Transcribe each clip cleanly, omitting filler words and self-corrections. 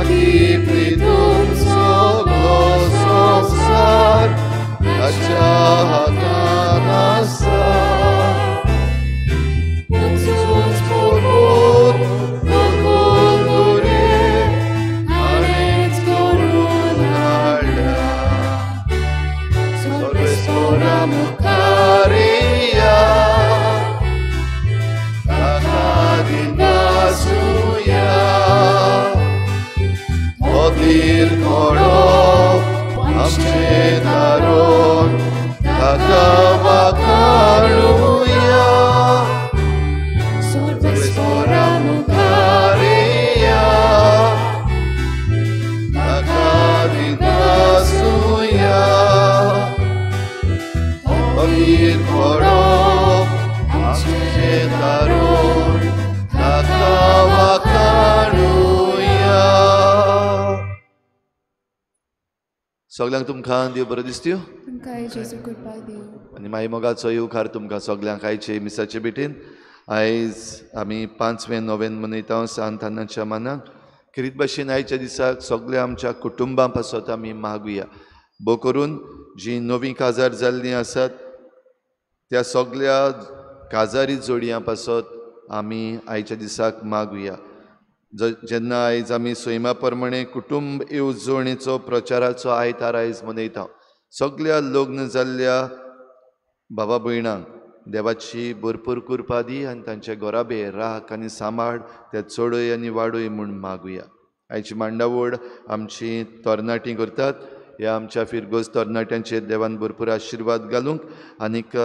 आखी सगलो संवसार ताच्या हातान आसा. उंच पर्वत दोंगर हाणेंच करून हाडल्या. सर्वेस्परा मुखार येया, ताका दिनवासुया. अधीर घडप आमचें तारण ताका वाखाणुया. सर्वेस्परा मुखार येया, ताका दिनवासुया. अधीर घडप आमचें तारण ताका वाखाणुया. सगल्यांक तुमकां देव बरो दिसत्यो तुमकां जेजू कृपा दिवं. आनी माई मोगाचो येवकार तुमकां सगल्यांक आयचे मिसाचे भेटेन. आयज आमी 5वें नोवेन मनयता सांत आनाच्या मानाक. खेरीत भाशेन आयच्या दिसाक सगल्या आमच्या कुटुंबां पासत आमी मागुया. भोव करून जीं नवीं काजार जाल्लीं आसात त्या सगल्या काजारी जोडयां पासत आमी आयच्या दिसाक मागुया. जेन्ना आयज आमी सैमा प्रमाणे कुटुंब येवजणेचो प्रचाराचो आयतार आयज मनयता, सगल्या लग्न जाल्ल्या बाबा भयणांक देवाची भरपूर कृपा दी आनी तांचे घराबे राख आनी सांबाळ ते चडय आनी वाडय म्हूण मागुया. आयची मांडावळ आमची तरणाटीं करतात. ह्या आमच्या फिरगोज तरणाट्यांचेर देवान भरपूर आशिर्वाद घालूंक आनीक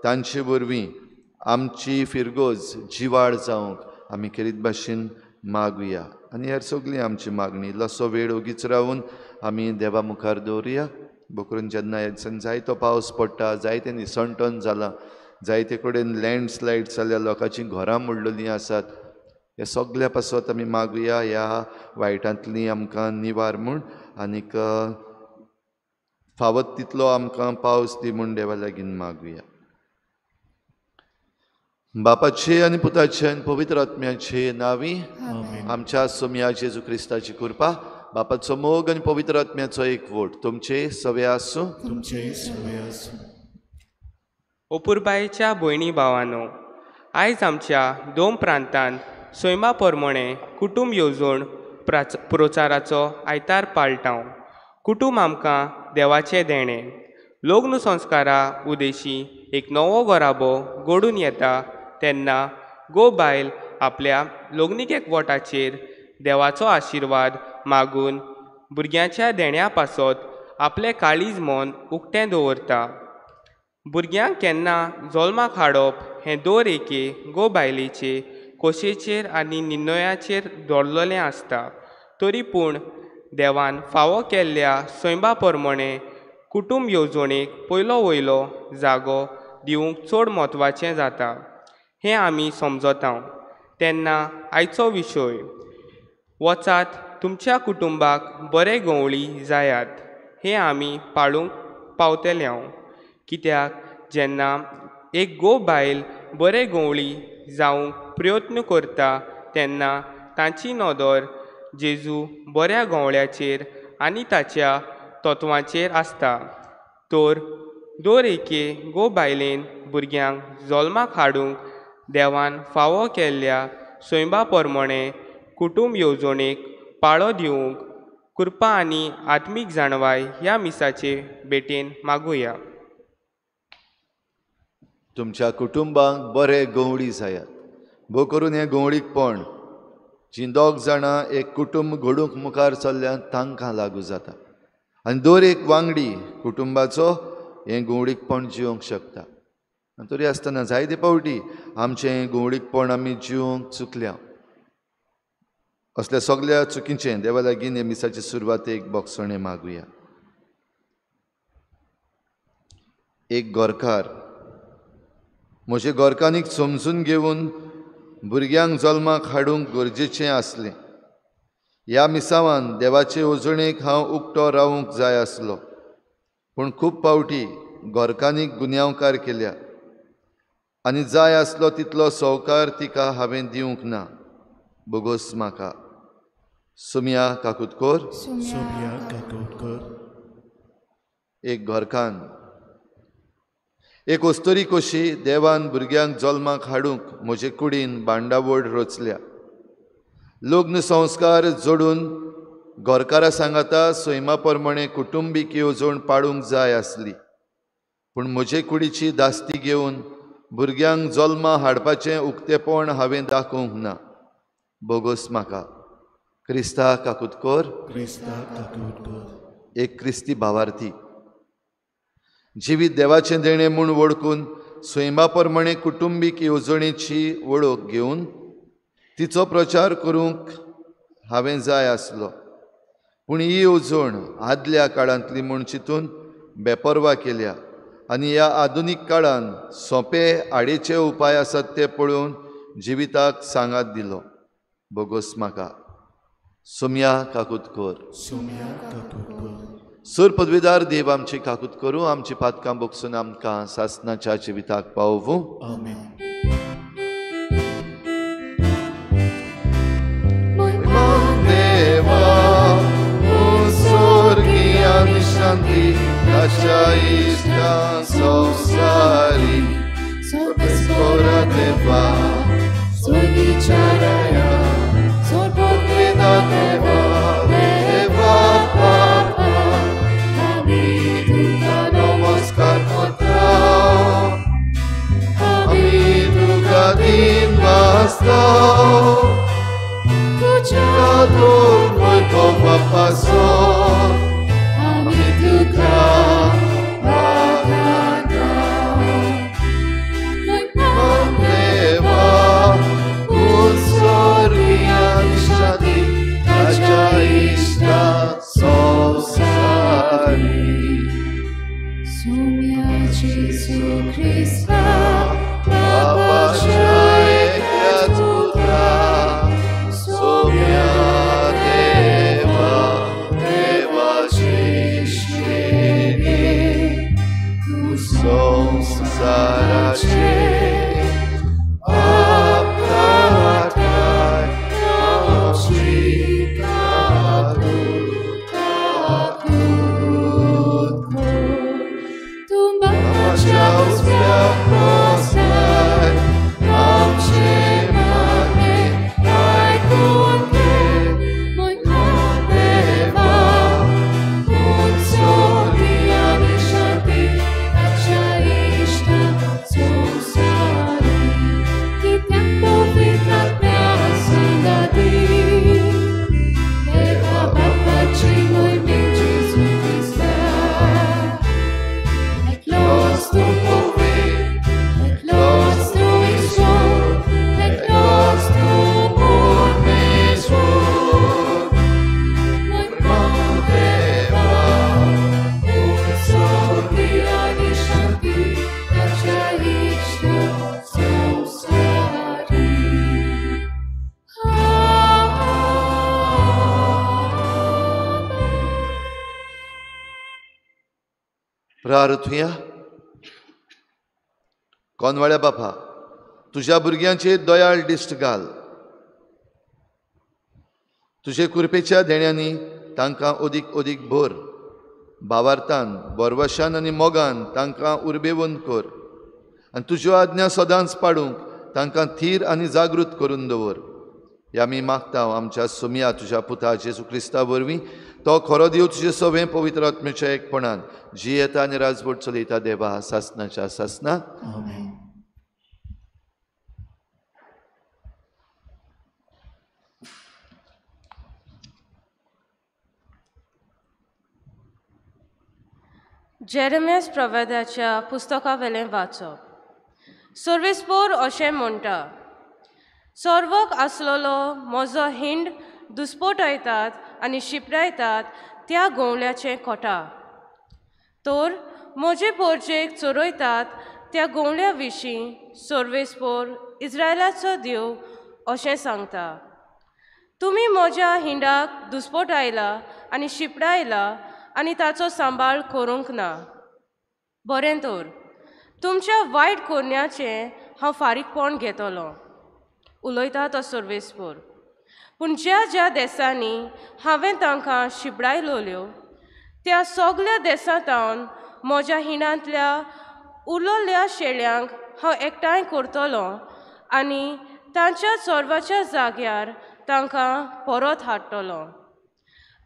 तांचे वरवीं आमची फिरगोज जिवाळ जावंक आमी खेरीत भाशेन मागुया. आनी हेर सगळी आमची मागणी इल्लोसो वेळ ओगीच रावन आमी देवा मुखार दवरुया. भोकरून जेन्ना ह्या दिसान जायतो पावस पडटा, जायते निसणटन जालां, जायते कडेन लँडस्लायड जाल्या, लोकांचीं घरां मोडलेलीं आसात, हे सगल्या पासत आमी मागुया ह्या वायटांतली आमकां निवार म्हूण आनीक फावत तितलो आमकां पावस दी म्हूण देवा लागीं मागुया. बापाचे आनी पुताचे आनी पवित्र आत्म्याचे नांवी आमच्या सोमया जेजू क्रिस्ताची कृपा, बापाचो मोग आनी पवित्र आत्म्याचो एकवट तुमचे सवे आसूं. तुमचे सवे आसूं. ओपुरबायेच्या भयणी भावानो, आयज आमच्या दोन प्रांतांत सैमा प्रमाणे कुटुंब येवजण प्रचाराचो आयतार पाळटा. कुटुंब आमकां देवाचें देणें. लग्न संस्कारा उदेशी एक नवो घराबो घडून येता तेन्ना घोव बायल आपल्या लग्नीक एकवटाचेर देवाचो आशिर्वाद मागून भुरग्यांच्या देण्या पासत आपलें काळीज मन उक्तें दवरता. भुरग्यांक केन्ना जल्माक हाडप हें दर एके घोव बायलेचे खोशेचेर आनी निर्णयाचेर दवरलेलें आसता. तरी पूण देवान फावो केल्ल्या सैमा प्रमाणे कुटुंब येवजणेक पयलो वयलो जागो दिवंक चड म्हत्वाचें जाता हें आमी समजता. तेन्ना आयचो विशय वचात तुमच्या कुटुंबाक बरे गवळी जायात हें आमी पाळूंक पावतले. कित्याक जेन्ना एक घोव बायल बरे गवळी जावंक प्रयत्न करता तेन्ना तांची नदर जेजू बऱ्या गवळ्याचेर आनी ताच्या तत्वांचेर आसता. तर दर एके घोव बायलेन भुरग्यांक जल्माक हाडूंक देवान फावो केल्ल्या सैमा प्रमाणे कुटुंब येवजणेक पाळो दिवंक कृपा आनी आत्मीक जाणवाय ह्या मिसाचे भेटेन मागुया. तुमच्या कुटुंबांक बरे गवळी जायात. भोव करून हें गवळीकपण जीं दोग जाणां एक कुटुंब घडूंक मुखार चल्ल्यान तांकां लागू जाता आनी दर एक वांगडी कुटुंबाचो हें गवळीकपण जिवंक शकता. आनी तरी आसतना जायते फावटी आमचें गवळीकपण आमी जिवंक चुकल्या. असल्या सगल्या चुकीचें देवा लागीं हे मिसाचे सुरवातेक बोगसणें मागुया. एक घरकार म्हजे घरकान्नीक समजून घेवन भुरग्यांक जल्माक हाडूंक गरजेचें आसलें. ह्या मिसावान देवाचे येवजणेक हांव उक्तो रावूंक जाय आसलो, पूण खूब फावटी घरकान्नीक गुन्यांवकार केल्या आनी जाय आसलो तितलो संवकार तिका हांवें दिवंक ना. बोगोस म्हाका सुमिया काकुतकोर। सुमिया काकुतकोर। एक घरकान एक ओस्तोरी कशी देवान भुरग्यांक जल्माक हाडूंक म्हजे कुडीन बांडावड रचल्या। लग्न संस्कार जोडून घरकारा सांगाता सैमा प्रमाणे कुटुंबीक येवजण पाडूंक जाय आसली, पूण म्हजे कुडीची दास्ती घेवन भुरग्यांक जल्मा हाडपाचें उक्तेपण हांवें दाखोवंक ना। बोगोस म्हाका। क्रिस्ता काकुतकोर। क्रिस्ता काकुतकोर। एक क्रिस्ती भावार्थी जिवीत देवाचें देणें म्हूण वळखून सैमा प्रमाणे कुटुंबीक येवजणेची वळख घेवन तिचो प्रचार करूंक हांवें जाय आसलो, पूण ही येवजण आदल्या काळांतली म्हूण चिंतून बेपर्वा केल्या आनी ह्या आधुनीक काळान सोंपे आडेचे उपाय आसात ते पळोवन जिविताक सांगात दिलो। बोगोस म्हाका। सुमिया काकुतकोर। सुमिया काकुतकोर। सूर पदवीदार देव आमची काकूत करूं, आमची पातकां बोगसून आमकां सासनाच्या जिविताक पावोवूं। आमेन। देवा स्वर्गीय शांती ताच्या इश्टा संवसारी सोर्पेस्पोरा देवा स्वर्गीच्या सोर्पदवीदार देवा देवा बापा आमी तुका नमस्कार करता, आमी तुका दिन वाजता तुज्या दोन बापासो आमी तुका वाखाणता। देवा स्वर्गीय शांती ताच्या इश्टा संवसारी सुम्या जेजू क्रिस्ता बापाच्या एकल्याच पुत्रा सुम्या देवा देवाची शिणे तूं संवसाराचे प्रार्थुया। कोनवाळ्या बापा, तुज्या भुरग्यांचेर दयाळ दिश्ट घाल, तुजे कृपेच्या देण्यांनी तांकां अदीक अदीक भर, भावार्थान बोरवशान आनी मोगान तांकां उर्बेवन कर आनी तुज्यो आज्ञा सदांच पाडूंक तांकां थीर आनी जागृत करून दवर। ह्या आमी मागता आमच्या सुमया तुज्या पुता जेजू क्रिस्ता वरवीं, तो खरो देव तुजे सवें पवित्र आत्म्याच्या एकपणान जियेता आनी राजवट चलयता देवा सासनाच्या सासना। आमेन। जेरेमियास प्रवादाच्या पुस्तकावेलें वाचप। सर्वेस्पोर अशें म्हणटा, सर्वक आसलेलो म्हजो हिंड दुस्पोटयतात आनी शिपडायतात त्या गोंवल्याचें कोटा, तर म्हजे पोरजेक चोरयतात त्या गोंवल्या विशीं सर्वेस्पोर इस्रायलाचो देव अशें सांगता, तुमी म्हज्या हिंडाक दुस्पोटायला आनी शिपडायला आनी ताचो सांबाळ करूंक ना। बरें तर तुमच्या वायट करण्याचें हांव फारीकपण घेतलो, उलयता तो सर्वेस्पोर। पूण ज्या ज्या देसांनी हांवें तांकां शिबडायलोल्यो त्या सगल्या देसांतावन म्हज्या हिणांतल्या उरलोल्या शेळ्यांक हांव एकठांय करतलो आनी तांच्या चोरवाच्या जाग्यार तांकां परत हाडटलो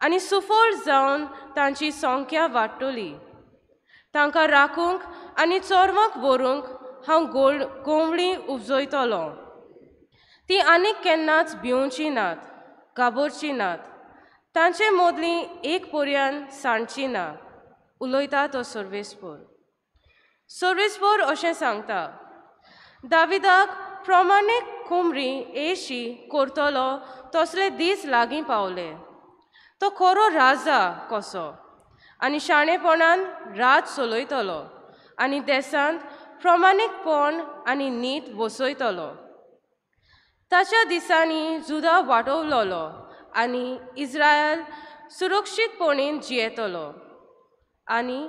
आनी सुफळ जावन तांची संख्या वाडटली. तांकां राखूंक आनी चोरवांक व्हरूंक हांव गोवळी उपजयतलो. ती आनीक केन्नाच भिवची नात, घाबरची नात, तांचे मदली एक पर्यान सांडची ना. उलयता तो सर्वेस्पोर. सर्वेस्पोर अशें सांगता, दाविदाक प्रमाणीक कोमरी एशी करतलो तसले दीस लागीं पावले. तो खरो राजा कसो आनी शाणेपणान राज चलयतलो आनी देशांत प्रमाणीकपण आनी नीत वसयतलो. ताच्या दिसांनी जुदा वाटवलोलो आनी इस्रायल सुरक्षीतपणेन जियेतलो. आनी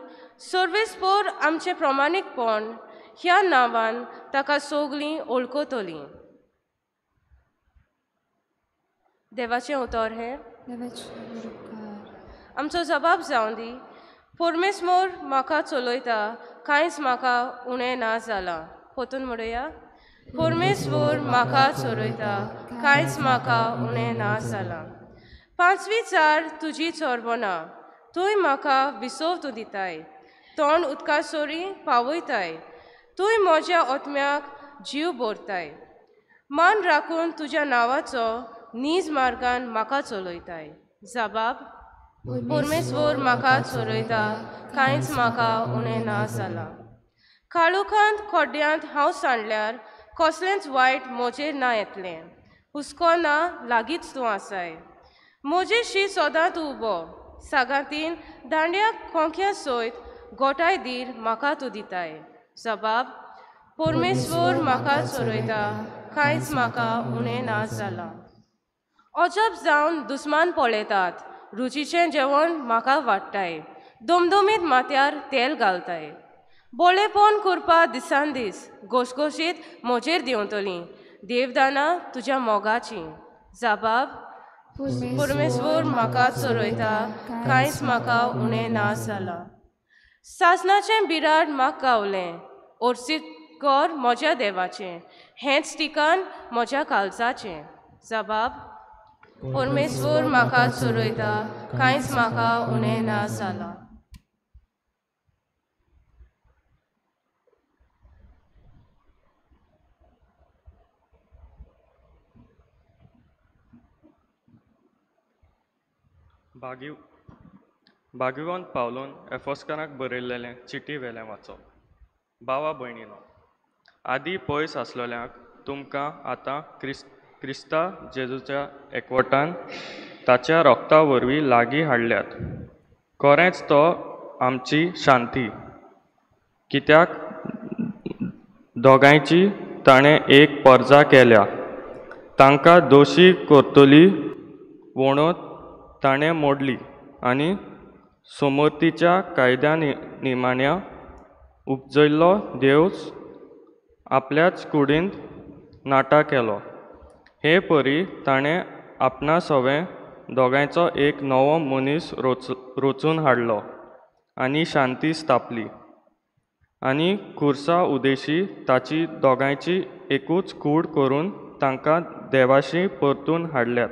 सर्वेस्पोर आमचें प्रमाणीकपण ह्या नांवान ताका सगळीं वळखतलीं. देवाचें उतर हें. आमचो जबाब जावं दी. परमेस्वर म्हाका चलयता, कांयच म्हाका उणें ना जालां. पोतून म्हणुया, परमेश्वर म्हाका चलयता, कांयच म्हाका उणें ना जालां. पांचवी चार तुजी चोरबना, तूंय म्हाका विसव तूं दिताय, तोंड उदका सोरी पावयताय, तूंय म्हज्या आत्म्याक जीव भरताय. मान राखून तुज्या नांवाचो नीज मार्गान म्हाका चलयताय. जबाब, परमेश्वर म्हाका चलयता, कांयच म्हाका उणें ना जालां. काळोखांत खड्ड्यांत हांव सांडल्यार कसलेंच वायट म्हजेर ना येतलें. हुस्को ना, लागींच तूं आसाय. म्हजेशी सदां तूं उबो, सागातीन दांड्याक खोंख्या सयत गोठाय धीर म्हाका तूं दिताय. जबाब, परमेश्वर म्हाका चलयता, कांयच म्हाका उणें ना जालां. अजब जावन दुस्मान पळयतात, रुचीचें जेवण म्हाका वाडटाय, दमदमीत माथ्यार तेल घालताय. बोलेपण करपा दिसान दीस घोशघोशीत म्हजेर देंवतलीं देवदानां तुज्या मोगाचीं. जबाब, परमेश्वर म्हाका चलयता, कांयच म्हाका उणें ना जालां. सासणाचें बिराड म्हाका गावलें, ओर्सीत घर म्हज्या देवाचें, हेंच ठिकाण म्हज्या काळजाचें. जबाब, परमेश्वर म्हाका चलयता, कांयच म्हाका उणें ना जालां. भाग्यवंत पावलून एफोस्काराक बरयल्लेलें चिटी वेलें वाचप. भावा भयणीनो, आदी पयस आसलोल्यांक तुमकां आतां क्रिस्ता जेजूच्या एकवटान ताच्या रोगता वरवीं लागीं हाडल्यात. खरेंच तो आमची शांती, कित्याक दोगांयची ताणें एक परजा केल्या. तांकां दोशी करतली वणत ताणें मोडली आनी सोमतीच्या कायद्या निमाण्या उपजयल्लो देवच आपल्याच कुडींत नाटा केलो. हे परी ताणें आपणा सवें दोगांयचो एक नवो मनीस रोचून हाडलो आनी शांती स्थापली आनी खुर्सा उदेशी ताची दोगांयची एकूच कूड करून तांकां देवाशी परतून हाडल्यात.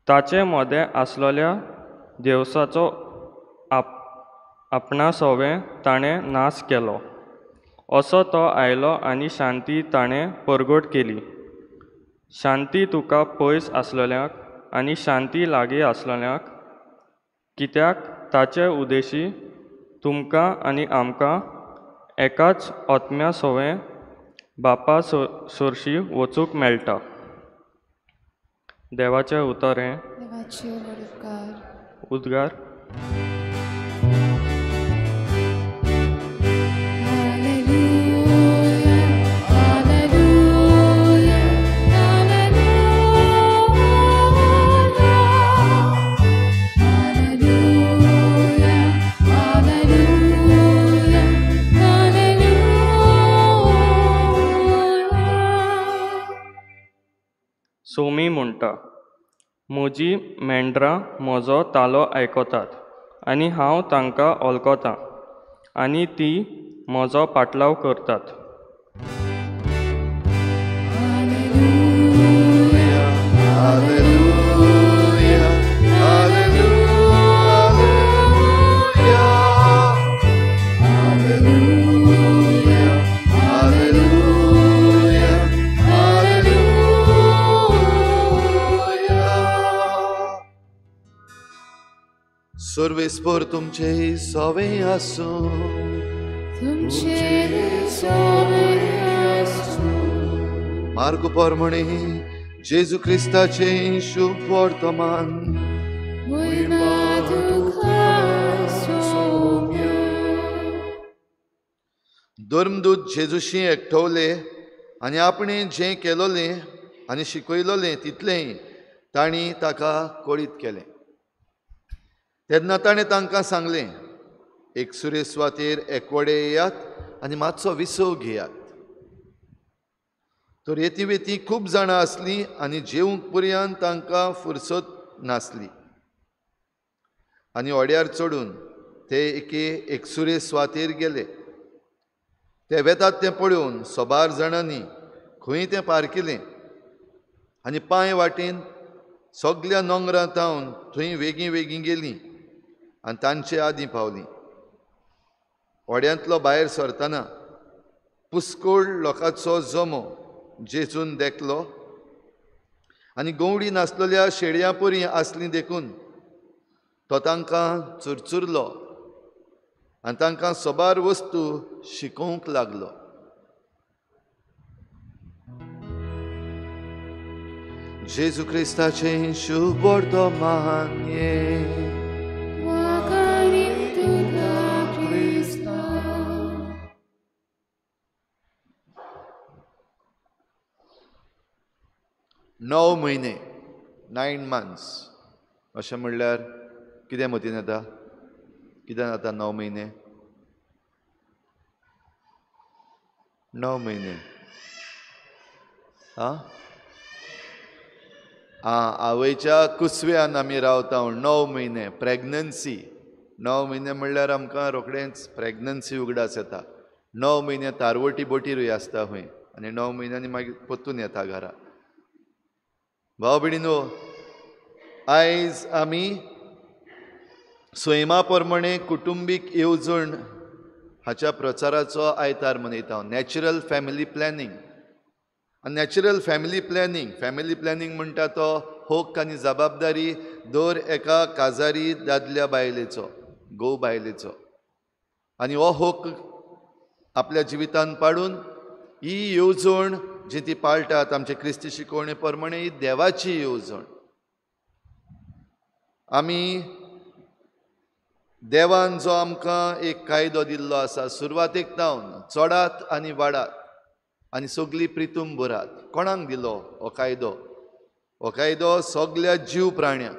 ताचे मदें आसलोल्या देवसाचो आपणा सवें ताणें नाश केलो. असो तो आयलो आनी शांती ताणें परगट केली. शांती तुका पयस आसलोल्यांक आनी शांती लागीं आसलोल्यांक, कित्याक ताचे उदेशी तुमकां आनी आमकां एकाच आत्म्या सवें बापा सोरशी वचूंक मेळटा. देवाचें उतर हें. उद्गार. सोमी म्हणटा, म्हजी मेंढरां म्हजो तालो आयकतात आनी हांव तांकां वळखतां आनी ती म्हजो पाटलाव करतात. Hallelujah, hallelujah, hallelujah, hallelujah, hallelujah. सर्वेस्पर तुमचे सवे आसूं, तुमचे सवे आसूं. मार्ग परमणे जेजू क्रिस्ताचे शुभ वर्तमान. महिमा तुका सोम्या. धर्मदूत जेजूशी एकठवले आनी आपणे जें केलोलें आनी शिकयलोलें तितलेंय तांणी ताका कळीत केलें. तेन्ना ताणें तांकां सांगलें, एकसुरे सुवातेर एकवडे येयात आनी मातसो विसव घेयात. तर येती वेती खूब जाणां आसलीं आनी जेवंक पुरयान तांकां फुरसत नासली. आनी ओड्यार चडून ते एके एकसुरे सुवातेर गेले. ते वेतात तें पळोवन सोबार जाणांनी खंय तें पारकिलें आनी पांय वाटेन सगल्या नोंगरां तावन थंय वेगीं वेगीं गेलीं आनी तांचे आदीं पावलीं. ओड्यांतलो भायर सरतना पुस्कोळ लोकांचो जमो जेजून देखलो आनी गवडी नासलेल्या शेळयां परी आसली देखून तो तांकां चुरचुरलो आनी तांकां सोबार वस्तू शिकोवंक लागलो. जेजू क्रिस्ताचें शुभ वर्तमान. 9 म्हयने, 9 months अशें म्हणल्यार कितें मतीन येता? कितें जाता 9 म्हयने? 9 म्हयने आं आं आवयच्या कुसव्यान आमी रावता 9 म्हयने. प्रेग्नन्सी 9 म्हयने म्हणल्यार आमकां रोखडेंच प्रेग्नन्सी उगडास येता. 9 म्हयने तारवटी बोटीरूय आसता खंय आनी 9 म्हयन्यांनी मागीर परतून येता घरा. भाव भयणीनो, आयज आमी सैमा प्रमाणे कुटुंबीक येवजण हाच्या प्रचाराचो आयतार मनयता. Natural family planning. आनी नॅचरल फॅमिली प्लॅनिंग म्हणटा तो हक्क आनी जबाबदारी दर एका काजारी दादल्या बायलेचो, घोव बायलेचो. आनी हो हक्क आपल्या जिवितान पाडून ही येवजण जी ती पाळटात आमचे क्रिस्ती शिकवणे प्रमाणे ही देवाची येवजण. आमी देवान जो आमकां एक कायदो दिल्लो आसा सुरवातेक तावन चडात आनी वाडात आनी सगली प्रितूम भरात. कोणाक दिलो हो कायदो? हो कायदो सगल्या जीव प्राण्यांक.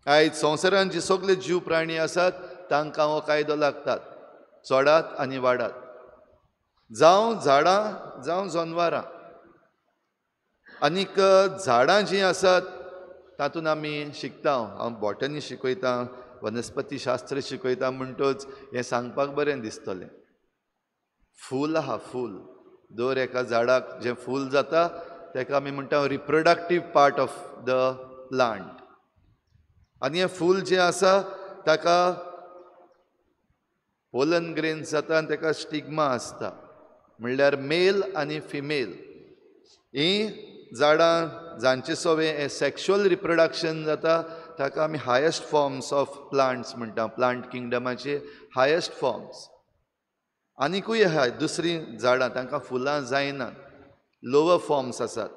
आयज संवसारांत जे सगले जीव प्राणी आसात तांकां हो कायदो लागतात, चडात आनी वाडात, जावं झाडां जावं जनवरां. आनीक झाडां जीं आसात तातूंत आमी शिकता. हांव बॉटनी शिकयतां, वनस्पती शास्त्र शिकयता, म्हणटच हें सांगपाक बरें दिसतलें. फूल आहा, फूल दर एका झाडाक जें फूल जाता ताका आमी म्हणटा reproductive part of the plant. आनी हें फूल जें आसा ताका पोलन ग्रेन्स जाता आनी ताका स्टिग्मा आसता, म्हणल्यार मेल आनी फिमेल. हीं झाडां जांचे सवें हें सॅक्शुअल रिप्रोडक्शन जाता ताका आमी हायस्ट फॉर्म्स ऑफ प्लांट्स म्हणटा, प्लांट किंगडमाचे हायस्ट फॉर्म्स. आनिकूय आहा दुसरीं झाडां तांकां फुलां जायनात, लोवर फॉर्म्स आसात.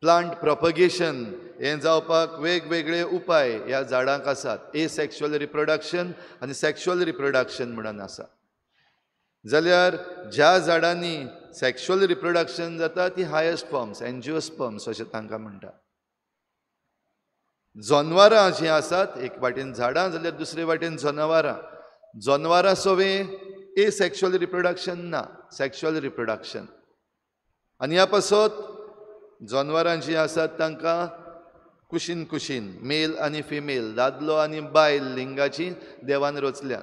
प्लांट प्रोपगेशन हें जावपाक वेगवेगळे उपाय ह्या झाडांक आसात. एसॅक्शुअल रिप्रोडक्शन आनी सॅक्शुअल रिप्रोडक्शन म्हणून आसा. जाल्यार ज्या झाडांनी सॅक्शुअल रिप्रोडक्शन जाता ती हायस्ट फॉर्म्स, एन्जिओस्पर्म्स अशें तांकां म्हणटा. जनवरां जीं आसात, एक वाटेन झाडां जाल्यार दुसरे वाटेन जनावरां. जनवरां सवें एसॅक्शुअल रिप्रोडक्शन ना, सॅक्शुअल रिप्रोडक्शन. आनी ह्या पासत जनवरां जीं आसात तांकां कुशीन कुशीन मेल आनी फिमेल, दादलो आनी बायल लिंगाची देवान रचल्या.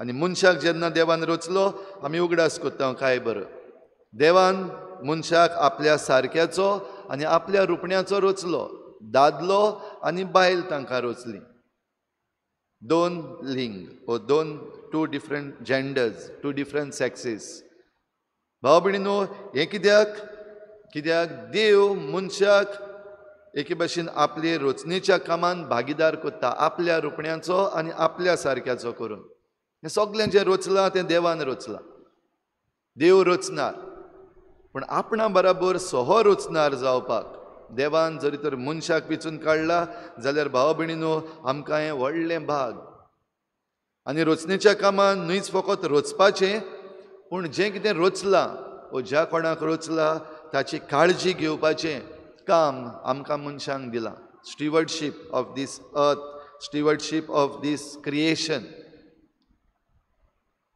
आनी मनशाक जेन्ना देवान रचलो आमी उगडास करता काय बरो देवान मनशाक आपल्या सारक्याचो आनी आपल्या रुपण्याचो रचलो. दादलो आनी बायल तांकां रचली. दोन लिंग ओ दोन, two different genders, two different sexes. भाव भयणीनो, हें कित्याक? कित्याक देव मनशाक एके भाशेन आपले रचनेच्या कामान भागीदार करता, आपल्या रुपण्याचो आनी आपल्या सारक्याचो करून. हें सगळें जें रचलां तें देवान रचलां. देव रचणार, पूण आपणा बराबर सह रचणार जावपाक देवान जरी तर मनशाक विचून काडला जाल्यार भाव भयणीनो आमकां हें व्हडलें भाग. आनी रचनेच्या कामान न्हयच फकत रचपाचें, पूण जें कितें रचलां वो ज्या कोणाक रचलां ताची काळजी घेवपाचें काम आमकां मनशांक दिलां. Stewardship of this earth, stewardship of this creation.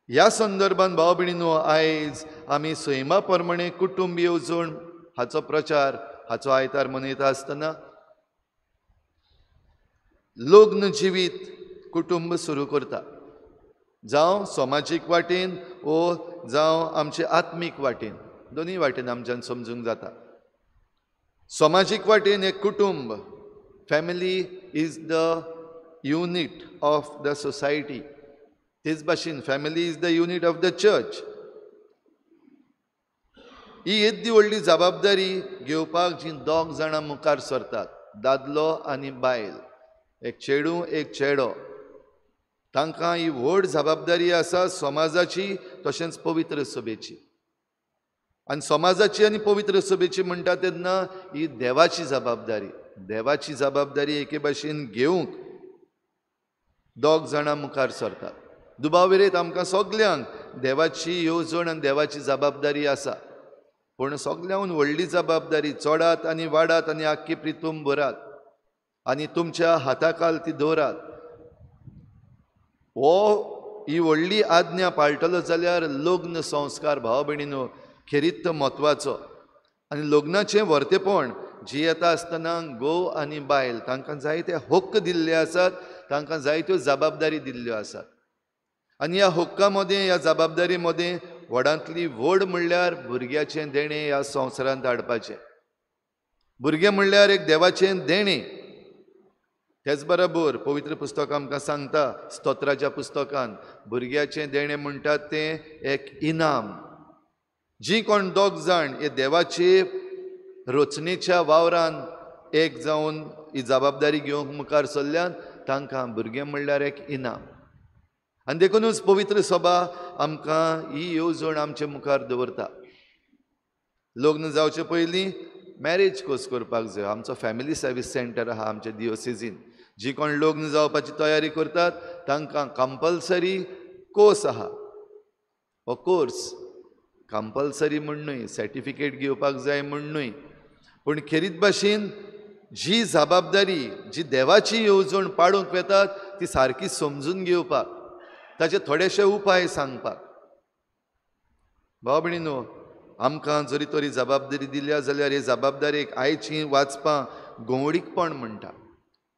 ह्या संदर्भान भाव भयणीनो आयज आमी सैमा प्रमाणे कुटुंब येवजण हाचो प्रचार, हाचो आयतार मनयता आसतना लग्न जिवीत कुटुंब सुरू करता, जावं समाजीक वाटेन वो जावं आमचे आत्मीक वाटेन, दोनूय वाटेन आमच्यान समजूंक जाता. समाजीक वाटेन एक कुटुंब, family is the unit of the society. तेच भाशेन family is the unit of the church. ही येद्दी व्हडली जबाबदारी घेवपाक जी दोग जाणां मुखार सरतात, दादलो आनी बायल, एक चेडूं एक चेडो, तांकां ही व्हड जबाबदारी आसा समाजाची तशेंच पवित्र सभेची. आनी समाजाची आनी पवित्र सभेची म्हणटा तेन्ना ही देवाची जबाबदारी, देवाची जबाबदारी एके भाशेन घेवंक दोग जाणां मुखार सरतात. दुबाविरेत आमकां सगल्यांक देवाची येवजण आनी देवाची जबाबदारी आसा, पूण सगल्यांहून व्हडली जबाबदारी चडात आनी वाडात आनी आख्खी प्रितूम भरात आनी तुमच्या हाताखाल ती दवरात. हो ही व्हडली आज्ञा पाळटलो जाल्यार लग्न संस्कार भाव भयणीनो खेरीत म्हत्वाचो. आनी लग्नाचें वर्तेपण जी येता आसतना घोव आनी बायल तांकां जायते हक्क दिल्ले आसात, तांकां जायत्यो जबाबदारी दिल्ल्यो आसात. आनी ह्या हक्का मदें, ह्या जबाबदारी मदें व्हडांतली व्हड म्हणल्यार भुरग्याचें देणें ह्या संवसारांत हाडपाचें. भुरगें म्हणल्यार एक देवाचें देणें. तेच बरोबर पवित्र पुस्तक आमकां सांगता, स्तोत्राच्या पुस्तकान भुरग्याचें देणें म्हणटात तें एक इनाम. जी कोण दोग जाण हे देवाचे रचनेच्या वावरान एक जावन ही जबाबदारी घेवंक मुखार सरल्यान तांकां भुरगें म्हणल्यार एक इनाम. आनी देखूनच पवित्र सभा आमकां ही येवजण आमचे मुखार दवरता. लग्न जावचे पयलीं मॅरेज कोर्स करपाक जाय. आमचो फॅमिली सर्वीस सेंटर आहा आमच्या दिओसेजीन. जी कोण लग्न जावपाची तयारी करतात तांकां कंपल्सरी कोर्स आहा. हो कोर्स कंपल्सरी म्हूण न्हय, सर्टिफिकेट घेवपाक जाय म्हूण न्हय, पूण खेरीत भाशेन जी जबाबदारी जी देवाची येवजण पाडूंक वेतात ती सारकी समजून घेवपाक, ताचे थोडेशे उपाय सांगपाक. भाव भयणीनो, आमकां जरी तरी जबाबदारी दिल्या जाल्यार हे जबाबदारेक आयची वाचपां गंवडीकपण म्हणटा.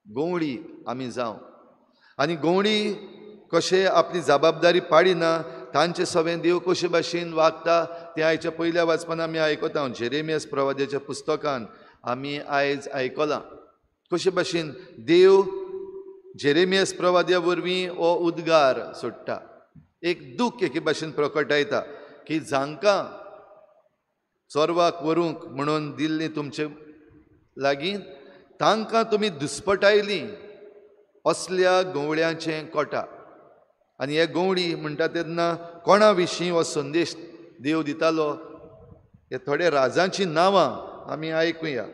गंवडी आमी जावं आनी गंवडी कशें आपली जबाबदारी पाडिना तांचे सवें देव कशे भाशेन वागता तें आयच्या पयल्या वाचपान आमी आयकता. जेरेमियास प्रवाद्याच्या पुस्तकान आमी आयज आयकलां कशे भाशेन देव जेरेमियास प्रवाद्या वरवीं हो उद्गार सोडटा, एक दूख एके भाशेन प्रकटायता की जांकां चोरवाक व्हरूंक म्हणून दिल्ली तुमचे लागीं तांकां तुमी दुस्पटायली असल्या गंवळ्यांचें कोटा. आनी हे गंवडी म्हणटा तेन्ना कोणा विशीं हो संदेश देव दितालो हे थोडे राजांचीं नांवां आमी आयकुया.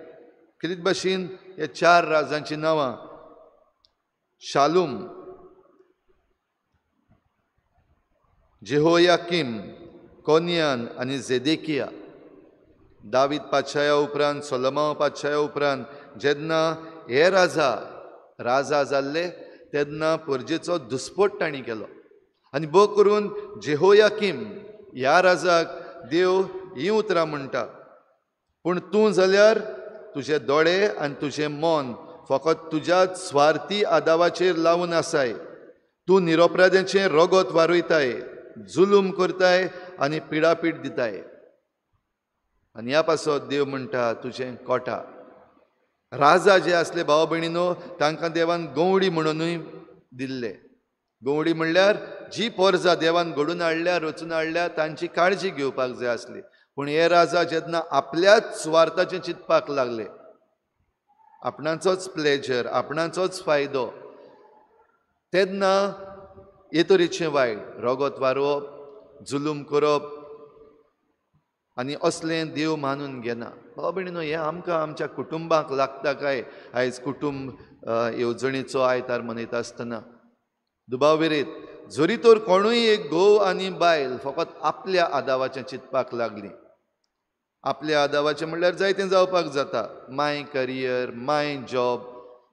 खेरीत भाशेन हे चार राजांचीं नांवां, शालूम, जेहोयाकीम, कोनियान आनी जेदेकिया. दावीद पातशाया उपरांत, सोलोमाव पातशाया उपरांत जेन्ना हे राजा राजा जाल्ले तेन्ना परजेचो दुस्पोट तांणी केलो. आनी भोव करून जेहोयाकीम ह्या राजाक देव हीं उतरां म्हणटा, पूण तूं जाल्यार तुजे दोळे आनी तुजें मन फकत तुज्याच स्वार्थी आदावाचेर लावन आसाय. तूं निरोपराध्याचें रगत वारयताय, जुलूम करताय आनी पिडापीड दिताय. आनी ह्या पासत देव म्हणटा तुजें कोटा. राजा जे आसले भाव भयणीनो तांकां देवान गवडी म्हणूनय दिल्ले. गवडी म्हणल्यार जी पोरजा देवान घडून हाडल्या, रचून हाडल्या तांची काळजी घेवपाक जाय आसली. पूण हे राजा जेन्ना आपल्याच सुवार्थाचें चिंतपाक लागले, आपणाचोच प्लेजर, आपणाचोच फायदो, तेन्ना हे तरेचें वायट रगत वारोवप, जुलूम करप आनी असलें देव मानून घेना. भाव भयणीनो, हें आमकां आमच्या कुटुंबाक लागता काय? आयज कुटुंब येवजणेचो आयतार मनयता आसतना दुबाव विरेत जरी तर कोणूय एक घोव आनी बायल फकत आपल्या आदावाचें चिंतपाक लागली, आपल्या आदावाचें म्हणल्यार जायतें जावपाक जाता. My career, my job,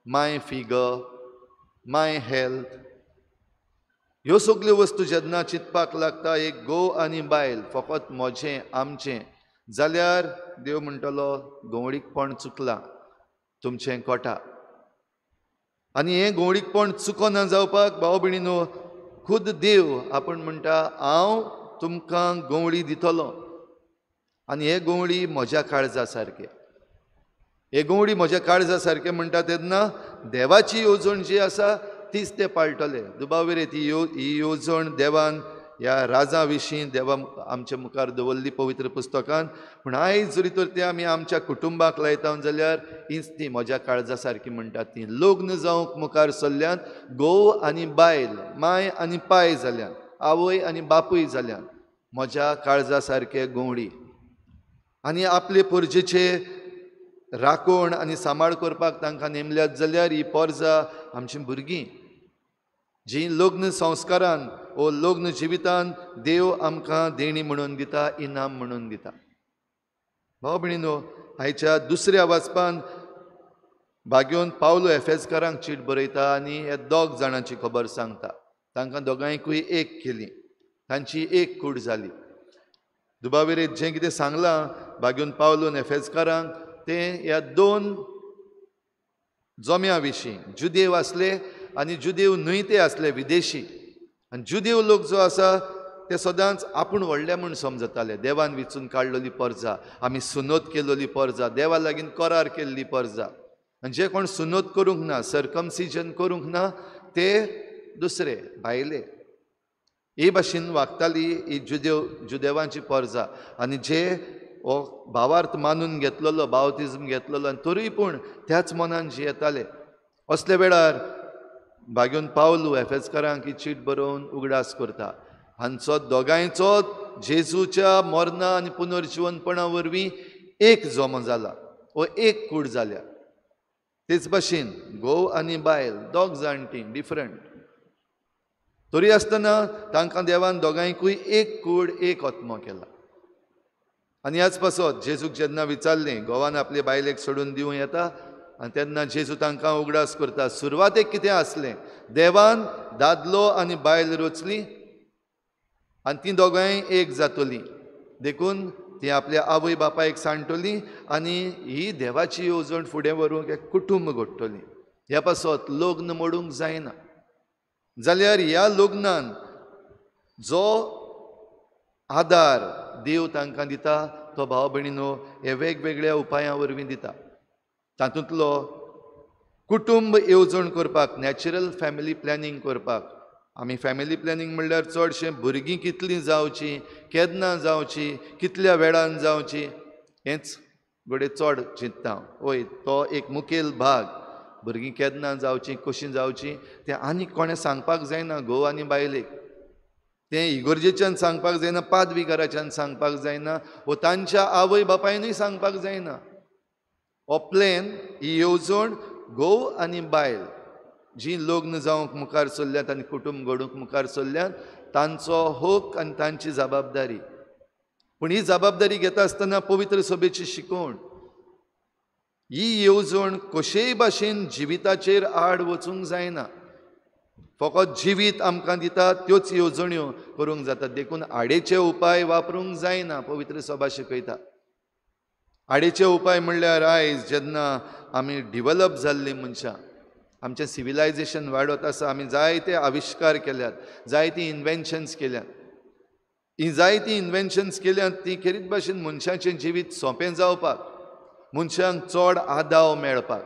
my figure, my health, ह्यो सगल्यो वस्तू जेन्ना चिंतपाक लागता एक घोव आनी बायल फकत म्हजें, आमचें, जाल्यार देव म्हणटलो गवळीकपण चुकलां तुमचें कोटा. आनी हें गवळीकपण चुकना जावपाक भाव भयणीनो खुद देव आपूण म्हणटा हांव तुमकां गवळी दितलो आनी हे गवळी म्हज्या काळजा सारके. हे गवळी म्हज्या काळजा सारके म्हणटा तेन्ना देवाची येवजण जी आसा तीच ते पाळटले. दुबाव विरेत ही येवजण देवान ह्या राजा विशीं देवा आमच्या मुखार दवरली पवित्र पुस्तकान. पूण आयज जरी तर ते आमी आमच्या कुटुंबाक लायता जाल्यार हीच ती म्हज्या काळजा सारकी म्हणटात ती. लग्न जावंक मुखार सरल्यान घोव आनी बायल, माय आनी पाय जाल्यान, आवय आनी बापूय जाल्यान म्हज्या काळजा सारके गवळी. आनी आपले पोरजेचे राखण आनी सांबाळ करपाक तांकां नेमल्यात जाल्यार ही पोरजा आमची भुरगीं जी लग्न संस्कारान ओ लग्न जिवितान देव आमकां देणी म्हणून दिता, इनाम म्हणून दिता. भाव भयणीनो, आयच्या दुसऱ्या वाचपान भाग्योन पावलो एफेजकारांक चीट बरयता आनी ह्या दोग जाणांची खबर सांगता. तांकां दोगांयकूय एक केली, तांची एक कूड जाली. दुबाविरेत जें कितें सांगलां भाग्योन पावलोन एफेजकारांक तें ह्या दोन जोम्या विशीं, जुदेव आसले आनी जुदेव न्हय ते आसले विदेशी. आनी जुदेव लोक जो आसा ते सदांच आपूण व्हडले म्हूण समजताले. देवान विचून काडलेली परजा, आमी सुनोत केलोली परजा, देवा लागीं करार केल्ली परजा. आनी जे कोण सुनोत करूंक ना, सरकमसिजन करूंक ना, ते दुसरे भायले. ही भाशेन वागताली ही जुदेवांची परजा. आनी जे हो भावार्थ मानून घेतलेलो, बावतिज्म घेतलेलो, आनी तरूय पूण त्याच मनान जियेताले. असल्या वेळार भाग्योन पावलू एफेजकारांक ही चीट बरोवन उगडास करता. हांचो दोगांयचो जेजूच्या मरणा आनी पुनर्जिवनपणा वरवीं एक जमो जाला वो एक कूड जाल्या. तेच भाशेन घोव आनी बायल दोग जाण तीं डिफरंट, तरी आसतना तांकां देवान दोगांयकूय एक कूड, एक आत्मो केला. आनी ह्याच पासत जेजूक जेन्ना विचारलें घोवान आपले बायलेक सोडून दिवं येता, आनी तेन्ना जेजू तांकां उगडास करता सुरवातेक कितें आसलें, देवान दादलो आनी बायल रचली आनी तीं दोगांय एक जातलीं, देखून ती आपल्या आवय बापायक सांडटली आनी ही देवाची येवजण फुडें व्हरूंक एक कुटुंब घडटली. ह्या पासत लग्न मोडूंक जायना. जाल्यार ह्या लग्नान जो आदार देव तांकां दिता तो भाव भयणीनो हे वेगवेगळ्या उपायां वरवीं दिता. तातूंतलो कुटुंब येवजण करपाक, नॅचरल फॅमिली प्लॅनिंग करपाक, आमी फॅमिली प्लॅनिंग म्हणल्यार चडशें भुरगीं कितलीं जावचीं, केन्ना जावचीं, कितल्या वेळान जावचीं हेंच घडये चड चिंतता. वय तो एक मुखेल भाग, भुरगीं केन्ना जावचीं, कशीं जावचीं तें आनी कोणें सांगपाक जायना घोव आनी बायलेक. तें इगोर्जेच्यान सांगपाक जायना, पादविगाराच्यान सांगपाक जायना, वो तांच्या आवय बापायनूय सांगपाक जायना. हो प्लॅन, ही येवजण घोव आनी बायल जीं लग्न जावंक मुखार सरल्यात आनी कुटुंब घडूंक मुखार सरल्यात तांचो हक आनी तांची जबाबदारी. पूण ही जबाबदारी घेता आसतना पवित्र सभेची शिकवण, ही येवजण कशेय भाशेन जिविताचेर आड वचूंक जायना. फकत जिवीत आमकां दिता त्योच येवजण्यो करूंक जाता, देखून आडेचे उपाय वापरूंक जायना पवित्र सभा शिकयता. आडेचे उपाय म्हणल्यार आयज जेन्ना आमी डिवलप जाल्लीं मनशां, आमचें सिविलायजेशन वाडत आसा, आमी जायते आविश्कार केल्यात, जायतीं इन्वेन्शन्स केल्यात. ही जायतीं इन्वेन्शन्स केल्यात ती खेरीत भाशेन मनशाचें जिवीत सोंपें जावपाक, मनशांक चड आदाव मेळपाक.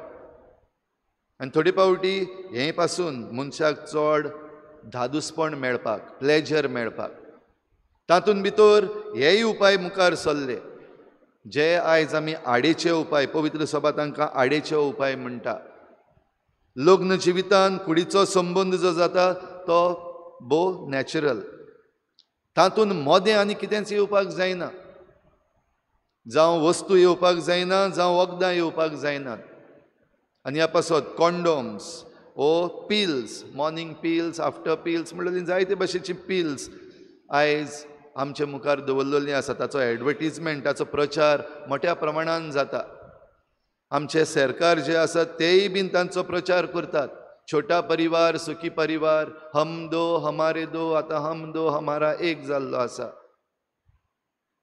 आनी थोडे फावटी हें पासून मनशाक चड धादोसपण मेळपाक, प्लेजर मेळपाक. तातूंत भितर हेय उपाय मुखार सरले जे आयज आमी आडेचे उपाय, पवित्र सभा तांकां आडेचे उपाय म्हणटा. लग्न जिवितान कुडीचो संबंद जो जाता तो भोव नॅचरल, तातूंत मोदें आनी कितेंच येवपाक जायना, जावं वस्तू येवपाक जायना, जावं वखदां येवपाक जायनात. आनी ह्या पासत कॉन्डोम्स ओ pills, morning pills, after pills म्हणल्यार जायते भाशेची पिल्स आयज आमचे मुखार दवरलेली आसा. ताचो एडवर्टीजमेंट, ताचो प्रचार मोठ्या प्रमाणान जाता. आमचे सरकार जे आसा तेय बीन तांचो प्रचार करतात. छोटा परिवार सुखी परिवार, हम दो हमारे दो, आतां हम दो हमारा एक जाल्लो आसा.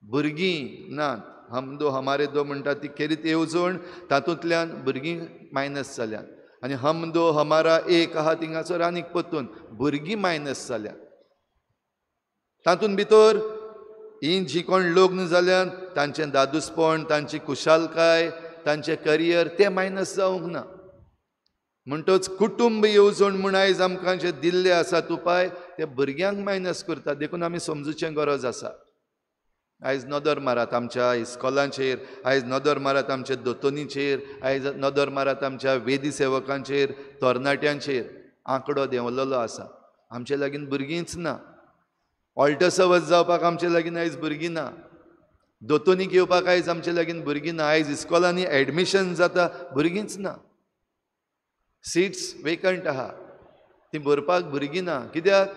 भुरगीं नात, हम दो हमारे दो म्हणटा ती खेरीत येवजण, तातूंतल्यान भुरगीं मायनस जाल्यात. आनी हम दो हमारा एक आहा थिंगासर आनीक परतून भुरगीं मायनस जाल्यात. तातूंत भितर हीं जीं कोण लग्न जाल्यात तांचें दादूसपण, तांची खुशालकाय, तांचें करियर तें मायनस जावंक ना. म्हणटच कुटुंब येवजण म्हूण आयज आमकां जे दिल्ले आसात उपाय ते भुरग्यांक मायनस करतात. देखून आमी समजूचें गरज आसा. आयज नदर मारात आमच्या इस्कॉलांचेर, आयज नदर मारात आमच्या दोतोनीचेर, आयज नदर मारात आमच्या वेदी सेवकांचेर, तरणाट्यांचेर. आंकडो देंवलेलो आसा. आमचे लागीं भुरगींच ना. ऑल्टसवज जावपाक आमचे लागीं आयज भुरगीं ना. दोतोनीक येवपाक आयज आमचे लागीं भुरगीं ना. आयज इस्कॉलांनी एडमिशन जाता, भुरगींच ना. सीट्स वेकंट आहा, ती भरपाक भुरगीं ना. कित्याक?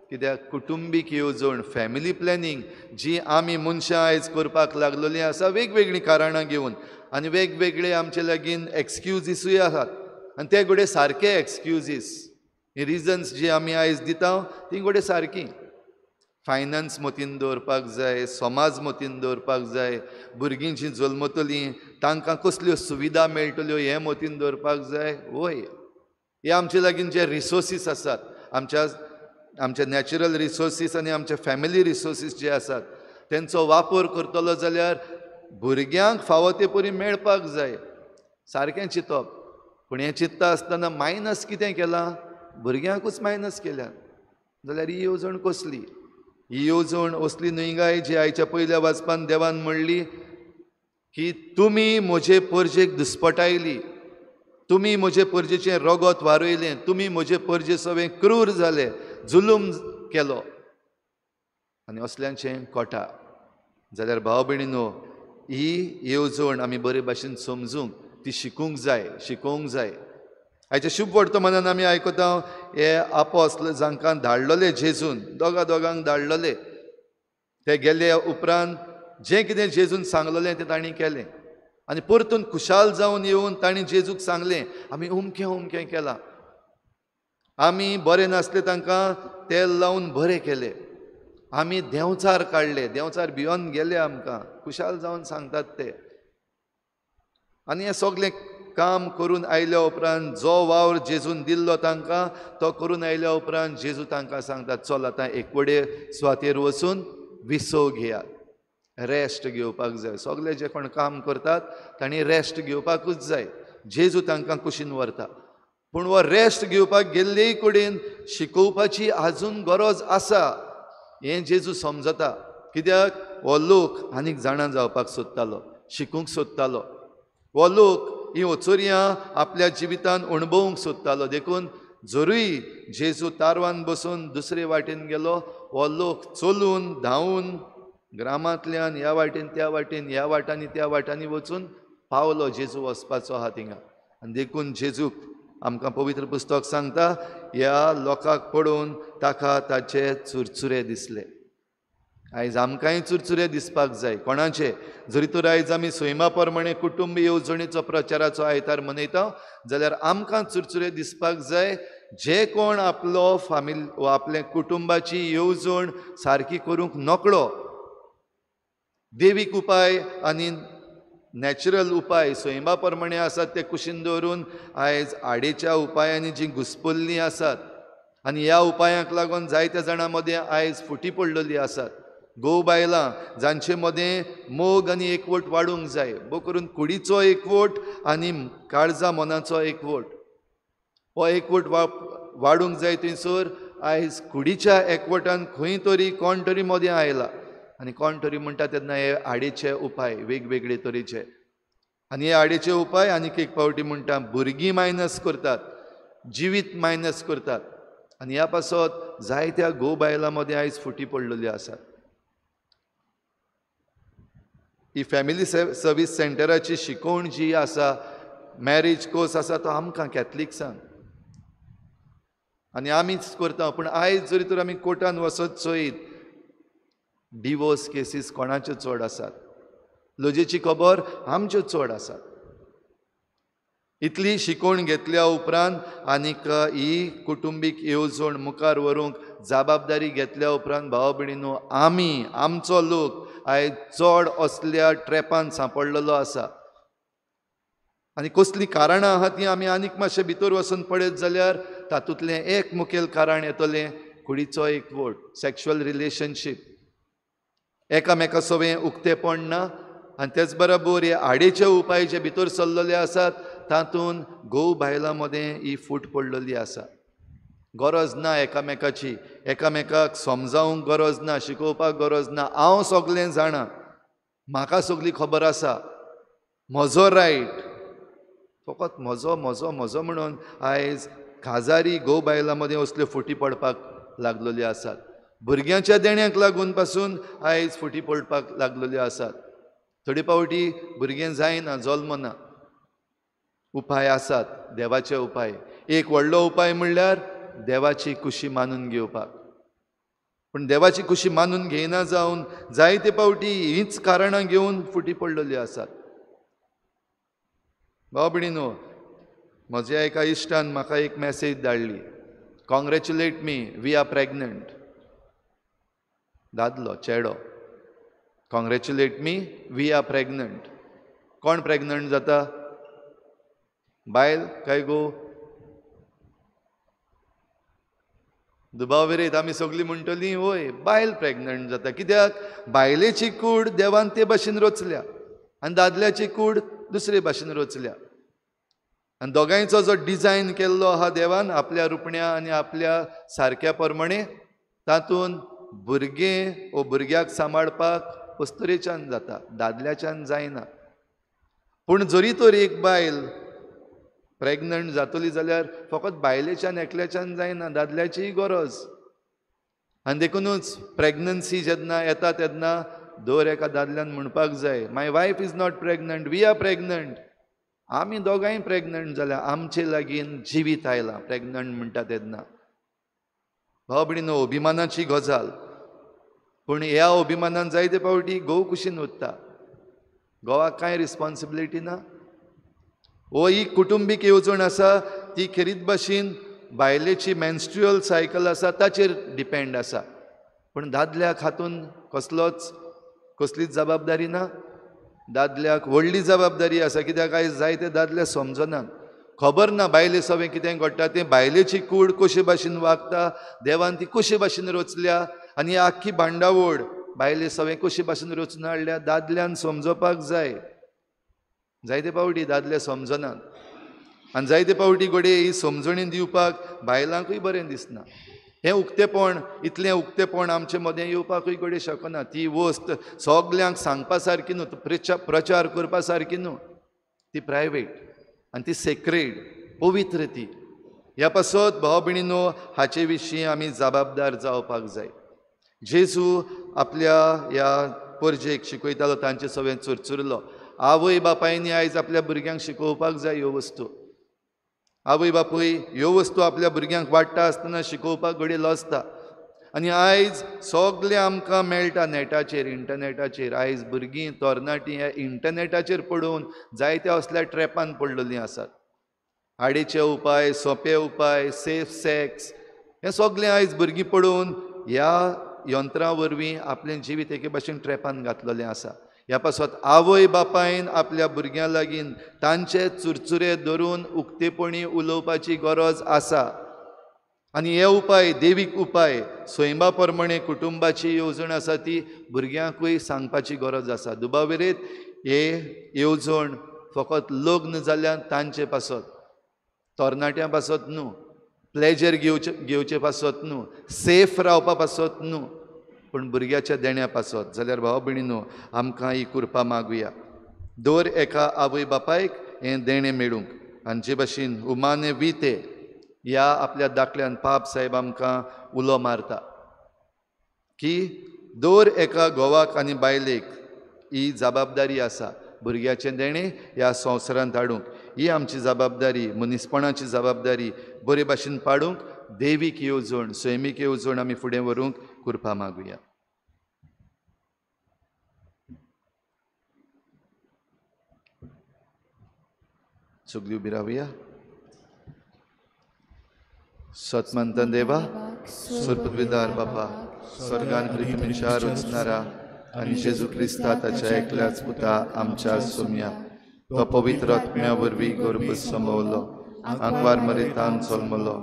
कित्याक कुटुंबीक येवजण, फॅमिली प्लॅनिंग जी आमी मनशां आयज करपाक लागलेलीं आसा वेगवेगळीं कारणां घेवन, आनी वेगवेगळे आमचे लागीं एक्सक्युजीसूय आसात. आनी ते घडये सारके एक्सक्युजीस, ही रिजन्स जी आमी आयज दिता ती घडये सारकी. फायनान्स मतीन दवरपाक जाय, समाज मतीन दवरपाक जाय, भुरगीं जीं जल्मतलीं तांकां कसल्यो सुविधा मेळटल्यो हें मतीन दवरपाक जाय. वय, हे आमचे लागीं जे रिसोर्सीस आसात, आमच्या आमचे नॅचरल रिसोर्सीस आनी आमचे फॅमिली रिसोर्सीस जे आसात तेंचो वापर करतलो जाल्यार भुरग्यांक फावो ते परी मेळपाक जाय. सारकें चिंतप. पूण हें चिंतता आसतना मायनस कितें केलां? भुरग्यांकूच मायनस केल्यात. जाल्यार ही येवजण कसली? ही येवजण असली न्हय काय जी आयच्या पयल्या वाचपान देवान म्हणली की तुमी म्हजे परजेक दुस्पटायली, तुमी म्हजे परजेचें रगत वारयलें, तुमी म्हजे परजे सवें क्रूर जाले, जुलूम केलो आनी असल्यांचें कोटा. जाल्यार भाव भयणीनो, ही येवजण आमी बरे भाशेन समजूंक, ती शिकूंक जाय, शिकोवंक जाय. आयच्या शुभ वर्तमानान आमी आयकता हे आपोस्ल जांकां धाडलेले जेजून, दोगा दोगांक धाडलेले, ते गेले उपरांत जें कितें जेजून सांगलेलें तें तांणी केलें. आनी परतून खुशाल जावन येवन तांणी जेजूक सांगलें, आमी उमकें उमकें केलां, आमी बरें नासले तांकां तेल लावन बरें केलें, आमी देंवचार काडले, देंवचार भियोन गेले आमकां, खुशाल जावन सांगतात ते. आनी हें सगळें काम करून आयल्या उपरांत जो वावर जेजून दिल्लो तांकां तो करून आयल्या उपरांत जेजू तांकां सांगता, चल आतां एकवडे सुवातेर वचून विसव घेयात, रेस्ट घेवपाक जाय. सगळे जे कोण काम करतात तांणी रेस्ट घेवपाकूच जाय. जेजू तांकां कुशीन व्हरता. पूण हो रेस्ट घेवपाक गेल्ले कडेन शिकोवपाची आजून गरज आसा हें जेजू समजता. कित्याक? हो लोक आनीक जाणा जावपाक सोदतालो, शिकूंक सोदतालो. हो लोक ही ओचोरयां आपल्या जिवितान अणभवूंक सोदतालो. देखून जरूय जेजू तारवान बसून दुसरे वाटेन गेलो, हो लोक चलून धांवून ग्रामांतल्यान ह्या वाटेन त्या वाटेन, ह्या वाटांनी त्या वाटांनी वचून पावलो जेजू वचपाचो आहा थिंगा. आनी देखून जेजूक आमकां पवित्र पुस्तक सांगता, ह्या लोकांक पळोवन ताका ताचे चुरचुरे दिसले. आयज आमकांय चुरचुरे दिसपाक जाय. कोणाचे? जरी तर आयज आमी सैमा प्रमाणे कुटुंब येवजणेचो प्रचाराचो आयतार मनयता जाल्यार आमकां चुरचुरे दिसपाक जाय. जे कोण आपलो फामिल वा आपल्या कुटुंबाची येवजण सारकी करूंक नकळो, देवीक उपाय आनी नॅचरल उपाय सैमा प्रमाणे आसात ते कुशीन दवरून आयज आडेच्या उपायांनी जीं घुसपल्लीं आसात आनी ह्या उपायांक लागून जायत्या जाणां मदें आयज फुटी पडलेली आसात. घोव बायलां जांचे मदें मोग आनी एकवट वाडूंक जाय, भोव करून कुडीचो एकवट आनी काळजा मनाचो एकवट, हो एकवट वाडूंक जाय. थंयसर आयज कुडीच्या एकवटान खंय तरी कोण तरी मदें आयला आनी कोण तरी म्हणटा तेन्ना हे आडेचे उपाय वेगवेगळे तरेचे. आनी हे आडेचे उपाय आनीक एक फावटी म्हणटा भुरगीं मायनस करतात, जिवीत मायनस करतात आनी ह्या पासत जायत्या घोव बायलां मदें आयज फुटी पडलेल्यो आसात. ही फॅमिली सर्वीस सेंटराची शिकोवण जी आसा, मॅरेज कोर्स आसा तो आमकां कॅथलिक्सांक आनी आमीच करता. पूण आयज जरी तर आमी कोर्टान वचत चोयत डिवोर्स केसीस कोणाच्यो चड आसात, लजेची खबर आमच्यो चड आसात. इतली शिकोवण घेतल्या उपरांत आनीक ही कुटुंबीक येवजण मुखार व्हरूंक जबाबदारी घेतल्या उपरांत भाव भयणीनो आमी आमचो लोक आयज चड असल्या ट्रॅपान सांपडलेलो आसा. आनी कसलीं कारणां आहा तीं आमी आनीक मातशें भितर वचून पळयत जाल्यार तातूंतलें एक मुखेल कारण येतलें कुडीचो एकवट, सॅक्शुअल रिलेशनशीप, एकामेका सवें उक्तेपण ना आनी तेच बरोबर हे आडेचे उपाय जे भितर सरलेले आसात तातूंत घोव बायलां मदें ही फूट पडलेली आसा. गरज ना एकामेकाची, एकामेकाक समजावंक गरज ना, शिकोवपाक गरज ना. हांव सगळें जाणा, म्हाका सगळी खबर आसा, म्हजो रायट, फकत म्हजो म्हजो म्हजो म्हणून आयज काजारी घोव बायलां मदें असल्यो फुटी पडपाक लागलेल्यो आसात. भुरग्यांच्या देण्याक लागून पासून आयज फुटी पडपाक लागलेल्यो आसात. थोडे फावटी भुरगें जायना, जल्मना. उपाय आसात, देवाचे उपाय. एक व्हडलो उपाय म्हणल्यार देवाची खुशी मानून घेवपाक. पूण देवाची खुशी मानून घेयना जावन जायते फावटी हींच कारणां घेवन फुटी पडलेल्यो आसात. भाव भयणीनो, म्हज्या एका इश्टान म्हाका एक message धाडली, congratulate me, we are pregnant. दादलो चेडो, congratulate me, we are pregnant. कोण प्रेग्नंट जाता, बायल काय गो? दुबाव विरयत आमी सगळीं म्हणटलीं वय, बायल प्रेग्नंट जाता. कित्याक? बायलेची कूड देवान ते भाशेन रचल्या आनी दादल्याची कूड दुसरे भाशेन रचल्या आनी दोगांयचो जो डिजायन केल्लो आहा देवान आपल्या रुपण्या आनी आपल्या सारक्या प्रमाणे, तातूंत भुरगें वो भुरग्याक सांबाळपाक अस्तुरेच्यान जाता, दादल्याच्यान जायना. पूण जरी तर एक बायल प्रेग्नंट जातली जाल्यार फकत बायलेच्यान एकल्याच्यान जायना, दादल्याचीय गरज. आनी देखुनूच प्रेग्नन्सी जेन्ना येता तेन्ना दर एका दादल्यान म्हणपाक जाय, my wife is not pregnant, we are pregnant. आमी दोगांय प्रेग्नंट जाल्या, आमचे लागीं जिवीत आयलां प्रेग्नंट म्हणटा तेन्ना. भाव भयणीनो, अभिमानाची गजाल, पूण ह्या अभिमानान जायते फावटी घोव कुशीन उरता, घोवाक कांय रिस्पोन्सिबिलिटी ना. हो ही कुटुंबीक येवजण आसा ती खेरीत भाशेन बायलेची मेन्स्ट्रुअल सायकल आसा ताचेर डिपेंड आसा. पूण दादल्याक हातून कसलोच कसलीच जबाबदारी ना. दादल्याक व्हडली जबाबदारी आसा, कित्याक आयज जायते दादले समजनात, खबर ना बायले सवें कितें घडटा तें, बायलेची कूड कशे भाशेन वागता, देवान ती कशे भाशेन रचल्या आनी आख्खी बांडावड बायले सवें कशे भाशेन रचून हाडल्या दादल्यान समजोवपाक जाय. जायते फावटी दादले समजनात आनी जायते फावटी घडये ही समजणी दिवपाक बायलांकूय बरें दिसना. हें उक्तेपण, इतलें उक्तेपण आमचे मदें येवपाकूय घडये शकना. ती वस्त सगल्यांक सांगपा सारकी न्हू, प्रचार करपा सारकी न्हू, ती प्रायवेट आनी ती सेक्रेड, पवित्र ती. ह्या पासत भाव भयणीनो, हाचे विशीं आमी जबाबदार जावपाक जाय. जेजू आपल्या ह्या परजेक शिकयतालो, तांचे सवें चुरचुरलो. आवय बापायनी आयज आपल्या भुरग्यांक शिकोवपाक जाय ह्यो वस्तू. आवय बापूय ह्यो वस्तू आपल्या भुरग्यांक वाडटा आसतना शिकोवपाक घडये लजता. आनी आयज सगळें आमकां मेळटा नेटाचेर, इंटरनेटाचेर. आयज भुरगीं तरणाटीं ह्या इंटरनेटाचेर पडून जायत्या असल्या ट्रॅपान पडलेलीं आसात. आडीचे उपाय, सोंपे उपाय, सेफ सेक्स, हें सगळें आयज भुरगीं पडून ह्या यंत्रां वरवीं आपलें जिवीत एके भाशेन ट्रॅपान घातलेलें आसा. ह्या पासत आवय बापायन आपल्या भुरग्यां लागीं तांचे चुरचुरे धरून उक्तेपणी उलोवपाची गरज आसा. आनी हे उपाय देवीक उपाय सैमा प्रमाणे कुटुंबाची येवजण आसा ती भुरग्यांकूय सांगपाची गरज आसा. दुबाविरेत हे येवजण फकत लग्न जाल्यान तांचे पासत, तरणाट्यां पासत न्हू, प्लेजर घेवचे पासत न्हू, सेफ रावपा पासत न्हू, पूण भुरग्याच्या देण्या पासत. जाल्यार भाव भयणीनो आमकां ही कृपा मागुया दर एका आवय बापायक हें देणें मेळूंक. आनी जे भाशेन उमाने विते ह्या आपल्या दाखल्यान पाप साहेब आमकां उलो मारता की दर एका घोवाक आनी बायलेक ही जबाबदारी आसा भुरग्याचें देणें ह्या संवसारांत हाडूंक. ही आमची जबाबदारी, मनीसपणाची जबाबदारी बरे भाशेन पाडूंक देवीक येवजण, सैमीक येवजण आमी फुडें व्हरूंक कृपा मागुया. सगळीं उबी रावया. सतमंतन देवा, सुरपृथ्वीदार बापा, स्वर्गान पृथ्वीच्या रचणारा आनी जेजू क्रिस्ता ताच्या एकल्याच पुता आमच्या सोम्या, तो पवित्र आत्म्या वरवीं गर्भ समवलो, आंकवार मरेतान जल्मलो,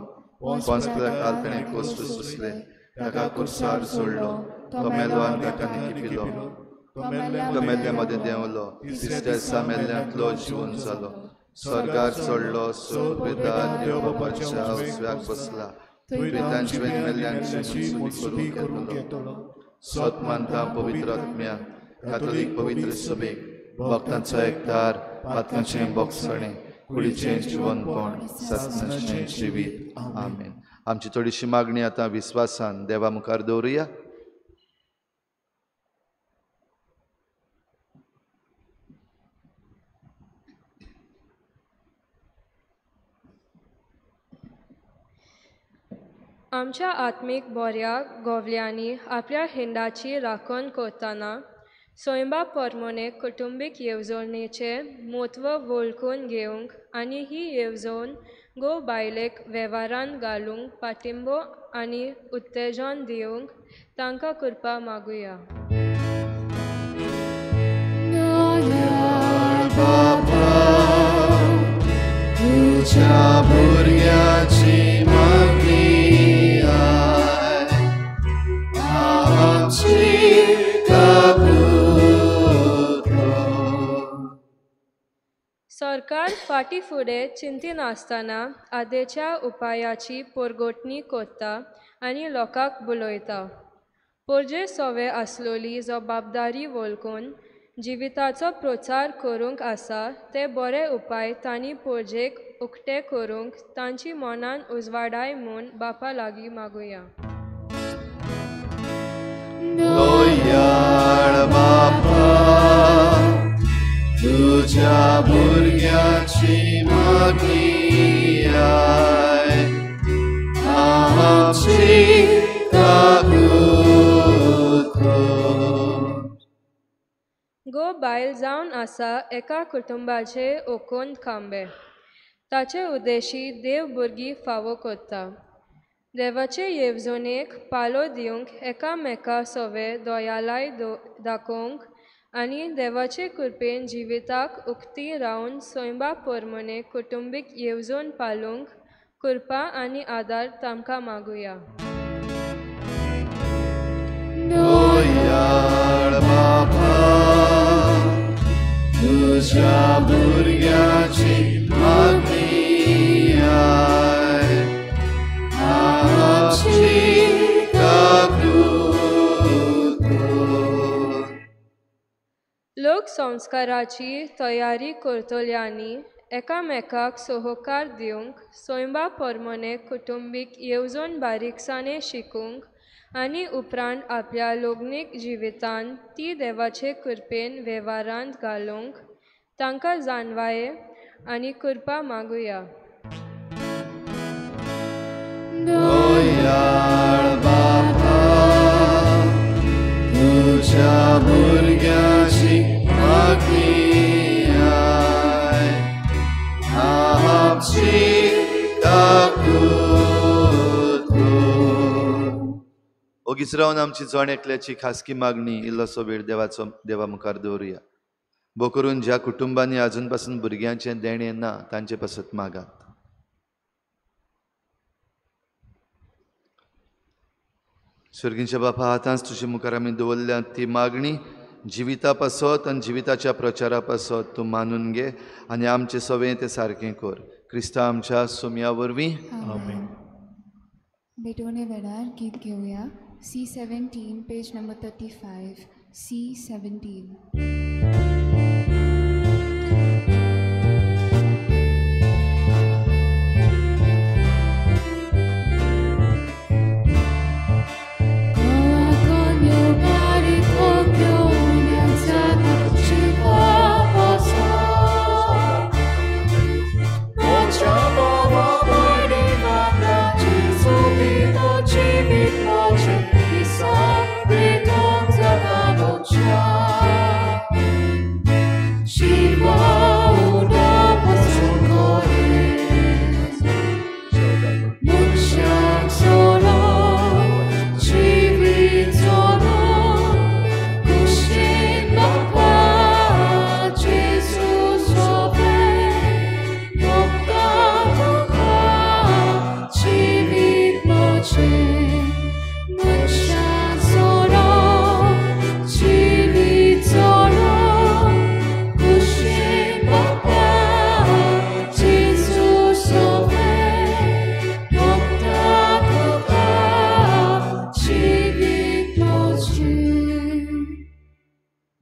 पोंसल्या काल ताणें कोश्ट सोंसले, ताका कुर्सार सोडलो, तो मेलो आनी ताका निकिपिलो, तो मेल्ल्या मदें देंवलो, तिसऱ्या दिसा मेल्ल्यांतलो जिवन जालो, स्वर्गार चडलो, सुरपृथ्वीदार देव बापाच्या उजव्याक बसला, तांचे मेल्ल्यांची मनसुबी करूंक येतलो. सत मानता पवित्र आत्म्या, कातोलीक पवित्र सभेक, भक्तांचो एकतार, पातकांचें बोगसणें, कुडीचें जिवनपण, सासणाचें जिवीत. आमेन. आमची थोडीशी मागणी आतां विस्वासान देवा मुखार दवरुया. आमच्या आत्मीक बोऱ्या गोवल्यांनी आपल्या हिंडाची राखण करतना सैमा प्रमाणे कुटुंबीक येवजणेचें म्हत्व वळखून घेवंक आनी ही येवजण घोव बायलेक वेव्हारांत घालूंक पाठिंबो आनी उत्तेजन दिवंक तांकां कृपा मागुया. तुज्या भुरग्याची मागणी सरकार फाटीं फुडें चिंतिनासतना आदेच्या उपायाची पोरगोटणी करता आनी लोकांक भुलयता. पोरजे सवे आसलोली जबाबदारी वळखून जिविताचो प्रचार करूंक आसा ते बरे उपाय तांणी पोरजेक उक्ते करूंक तांची मनान उजवाडाय म्हूण बापा लागीं मागुया. दयाळ बापा, तुज्या भुरग्याची मागणी आय, आमची काकूत कर. गो बायल जावन आसा एका कुटुंबाचे ओकोन खांबे, ताचे उद्देशी देव भुरगीं फावो करता. देवाचे येवजणेक पालो दिवंक एकामेका सवे दयालाय दाखोवंक आनी देवाचे कृपेन जिविताक उक्ती रावन सैमा प्रमाणे कुटुंबीक येवजण पालूंक कृपा आनी आदार तांकां मागुया. दयाळ बापा, तुज्या भुरग्याची मागणी आय, आमची काकूत कर. लोक संस्काराची तयारी करतल्यांनी एकामेकाक सहकार दिवंक सैमा प्रमाणे कुटुंबीक येवजण बारीकसाणें शिकूंक आनी उपरांत आपल्या लग्नीक जिवितांत ती देवाचे कृपेन वेव्हारांत घालूंक तांकां जाणवाये आनी कृपा मागुया. दयाळ बापा, तुज्या भुरग्याची मागणी आय, आमची काकूत कर. ओगीच रावन आमची जण एकल्याची खासगी मागणी इल्लोसो वेळ देवाचो देवा मुखार दवरुया. भो करून ज्या कुटुंबांनी आजून पासून भुरग्यांचें देणें ना तांचे पासत मागात. सर्गींच्या बापा, आतांच तुजे मुखार आमी दवरल्या ती मागणी जिविता पासत आनी जिविताच्या प्रचारा पासत तूं मानून घे आनी आमचें सवें तें सारकें कर. क्रिस्ता आमच्या सोम्या वरवीं. आमेन. भेटवणे वेळार गीत घेवया. C17 page number 35. C17.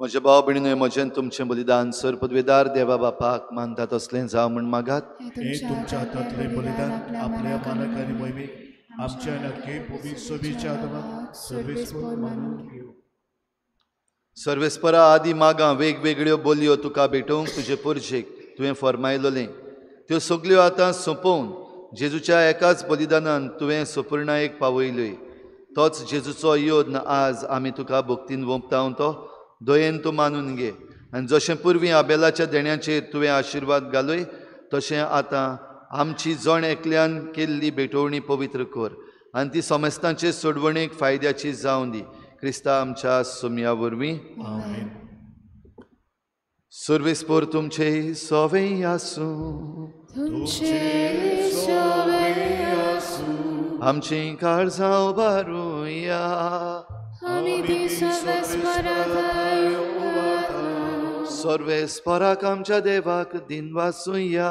म्हज्या भाव भयणीनो, म्हजें तुमचें बलिदान सर पदवेदार देवा बापाक मानतात असलें जावं म्हूण मागात. हे तुमच्या हातांतलें बलिदान आपल्या मानक आनी मोहिमेक आमच्या नक्की पवित्र सोबीच्या आत्माक सर्वेस्पर मानून घेवं. सर्वेस्परा आदी मागां वेगवेगळ्यो बोलयो तुका भेटोवंक तुजे पोरजेक तुवें फर्मायलोलें त्यो सगल्यो आतां सोंपोवन जेजूच्या एकाच बलिदानान तुवें सोपूर्णायेक पावयल्यो. तोच जेजूचो योद्न आज आमी तुका भक्तीन वोंपता तो दयेन तूं मानून घे आनी जशें पुर्वी आबेलाच्या देण्याचेर तुवें आशिर्वाद घालय तशें आतां आमची जण एकल्यान केल्ली भेटवणी पवित्र कर आनी ती समेस्तांचे सोडवणेक फायद्याची जावं दी. क्रिस्ता आमच्या सोम्या वरवीं. आमेन. सर्वेस्पर तुमचे सवें आसूं. आमचीं काळजां उबारुया. सर्वेस्पराक आमच्या देवाक दिनवासुया.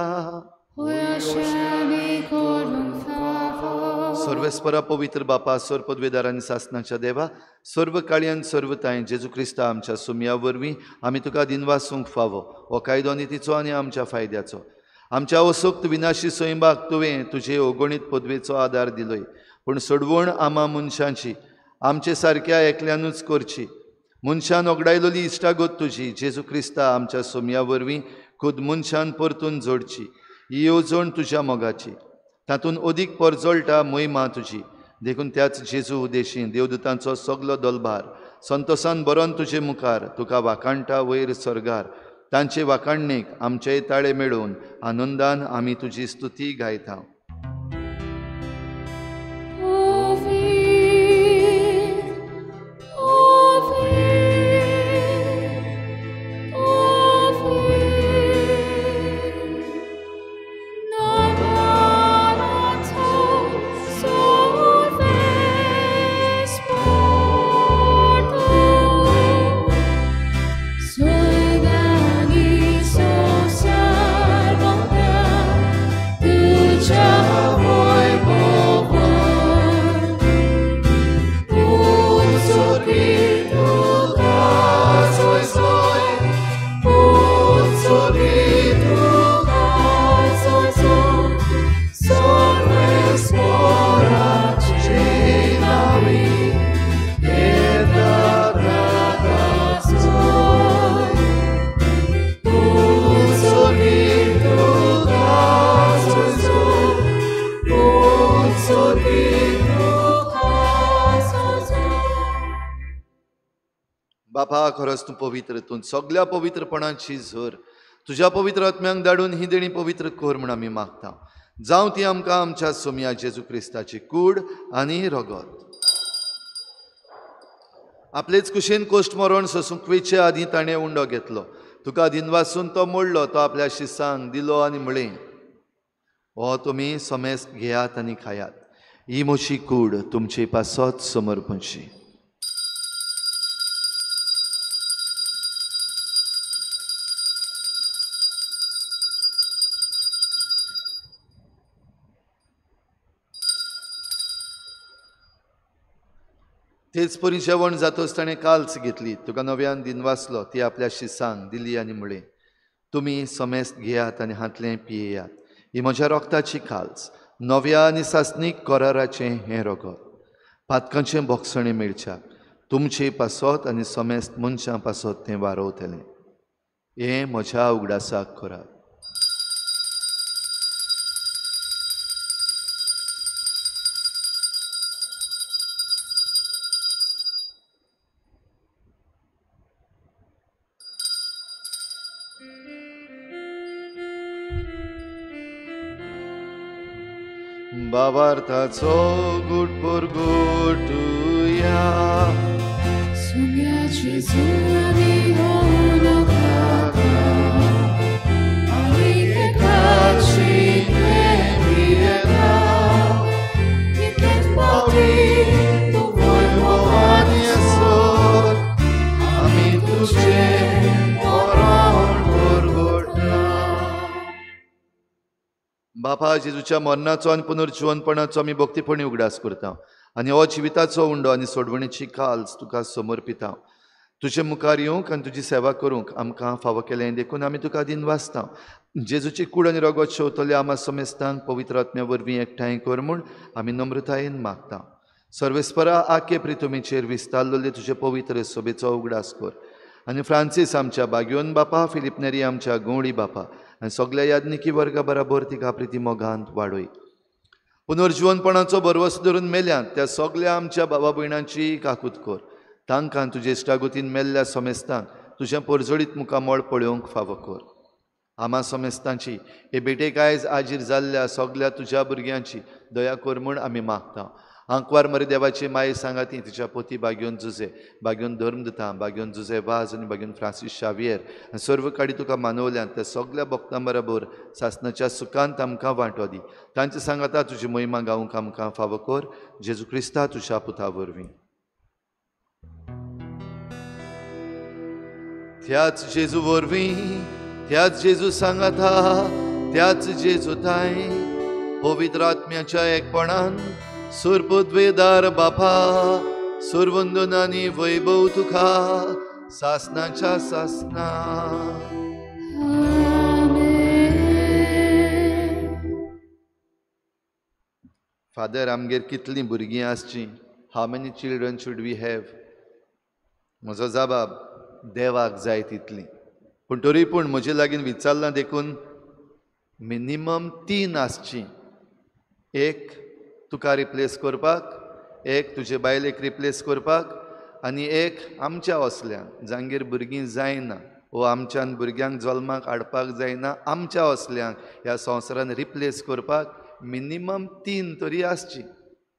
सर्वेस्परा पवित्र बापा, सर्व पदवेदार आनी सासनाच्या देवा, सर्व काळयान सर्व तांय जेजू क्रिस्ता आमच्या सुमया वरवीं आमी तुका दिनवासूंक फावो. हो कायदो नितीचो आनी आमच्या फायद्याचो. आमच्या असक्त विनाशी सैमाक तुवें तुजे अगणीत पदवेचो आदार दिलोय, पूण सोडवण आमा मनशांची आमचे सारक्या एकल्यानूच करची. मनशान ओगडायलोली इश्टागत तुजी जेजू क्रिस्ता आमच्या सोम्या वरवीं खुद मनशान परतून जोडची. ही येवजण तुज्या मोगाची, तातूंत अदीक परजळटा महिमा तुजी. देखून त्याच जेजू उदेशी देवदूतांचो सगलो दलभार संतोसान बरोवन तुजे मुखार तुका वाखाणटा वयर सर्गार. तांचे वाखाणणेक आमचेय ताळे मेळोवन आनंदान आमी तुजी स्तुती गायता. बापा, खरोच तूं पवित्र, तूं सगल्या पवित्रपणाची झर. तुज्या पवित्र आत्म्यांक धाडून ही देणी पवित्र कर म्हूण आमी मागता. जावं ती आमकां आमच्या सोम्या जेजू क्रिस्ताची कूड आनी रगत. आपलेच कुशीन कोश्ट मरण सोसूंक वेचे आदीं ताणें उंडो घेतलो. तुका दिनवासून तो मोडलो, तो आपल्या शिसांक दिलो आनी म्हळें, हो तुमी समेस्त घेयात आनी खायात, ही म्हजी कूड तुमचे पासत समर्पणची. तेच परी जेवण जातच ताणें काल्स घेतली, तुका नव्यान दिनवासलो, ती आपल्या शिसांक दिली आनी म्हळें, तुमी समेस्त घेयात आनी हांतलें पियेयात, ही म्हज्या रोगताची काल्स, नव्या आनी सासणीक कराराचें हें रगत, पातकांचें बोगसणें मेळच्याक तुमचे पासत आनी समेस्त मनशां पासत तें वारोवतलें. हें म्हज्या उगडासाक करात. बाबार्थाचो गुट परगटुया, सुम्याची जुनी होऊन खाता, आनी एकाची प्रेमियता, तितलेच पावटी तूं वैभवान येसर आमी तुजें मरण परगटा. बापा, जेजूच्या मरणाचो आनी पुनर्जिवनपणाचो आमी भक्तीपणी उगडास करता आनी हो जिविताचो उंडो आनी सोडवणेची काल्स तुका समर्पिता. तुजे मुखार येवंक आनी तुजी सेवा करूंक आमकां फावो केलें देखून आमी तुका दिनवासता. जेजूची कूड आनी रगत शेवतले आमा समेस्तांक पवित्र आत्म्या वरवीं एकठांय कर म्हूण आमी नम्रतायेन मागता. सर्वेस्परा आके प्रितुमीचेर विस्तारलेले तुजे पवित्र सभेचो उगडास कर आनी फ्रांसीस आमच्या बाग्योन बापा, फिलीप नेरी आमच्या गवळी बापा आनी सगल्या याज्ञिकी वर्गा बराबर तिका प्रिती मोगांत वाडय. पुनर्जिवनपणाचो भरवंसो धरून मेल्यात त्या सगल्या आमच्या बाबा भयणांची काकूत कर. तांकां तुजे इश्टागतीन मेल्ल्या समेस्तांक तुजें परजळीत मुखामळ पळोवंक फावो कर. आमा समेस्तांची हे भेटेक आयज आजीर जाल्ल्या सगल्या तुज्या भुरग्यांची दया कर म्हूण आमी मागता. आंकवार मरे देवाची माये सांगाती तिच्या पोती बाग्योन जुजे, बाग्योन धर्मदूता, बाग्योन जुजे वाज आनी बाग्योन फ्रांसीस शावियर आनी सर्व काडी तुका मानवल्यान त्या सगल्या भक्तां बरोबर सासणाच्या सुखांत आमकां वांटो दी. तांचे सांगाता तुजी महिमा गावंक आमकां फावो कर. जेजू क्रिस्ता तुज्या पुता वरवीं. त्याच जेजू वरवीं, त्याच जेजू सांगाता, त्याच जेजू ताय पवित्र आत्म्याच्या एकपणान सुरपुद्वेदार बापा, सुरवंदन आनी वैभव तुका सासनाच्या सासना. फादर, आमगेर कितलीं भुरगीं आसचीं? How many children should we have? म्हजो जबाब, देवाक जाय तितलीं. पूण तरी पूण म्हजे लागीं विचारलां देखून मिनिमम 3 आसचीं. एक तुका रिप्लेस करपाक, एक तुजे बायलेक रिप्लेस करपाक आनी एक आमच्या असल्यांक जांगेर भुरगीं जायना वो आमच्यान भुरग्यांक जल्माक हाडपाक जायना, आमच्या असल्यांक ह्या संवसारान रिप्लेस करपाक मिनिमम 3 तरी आसची.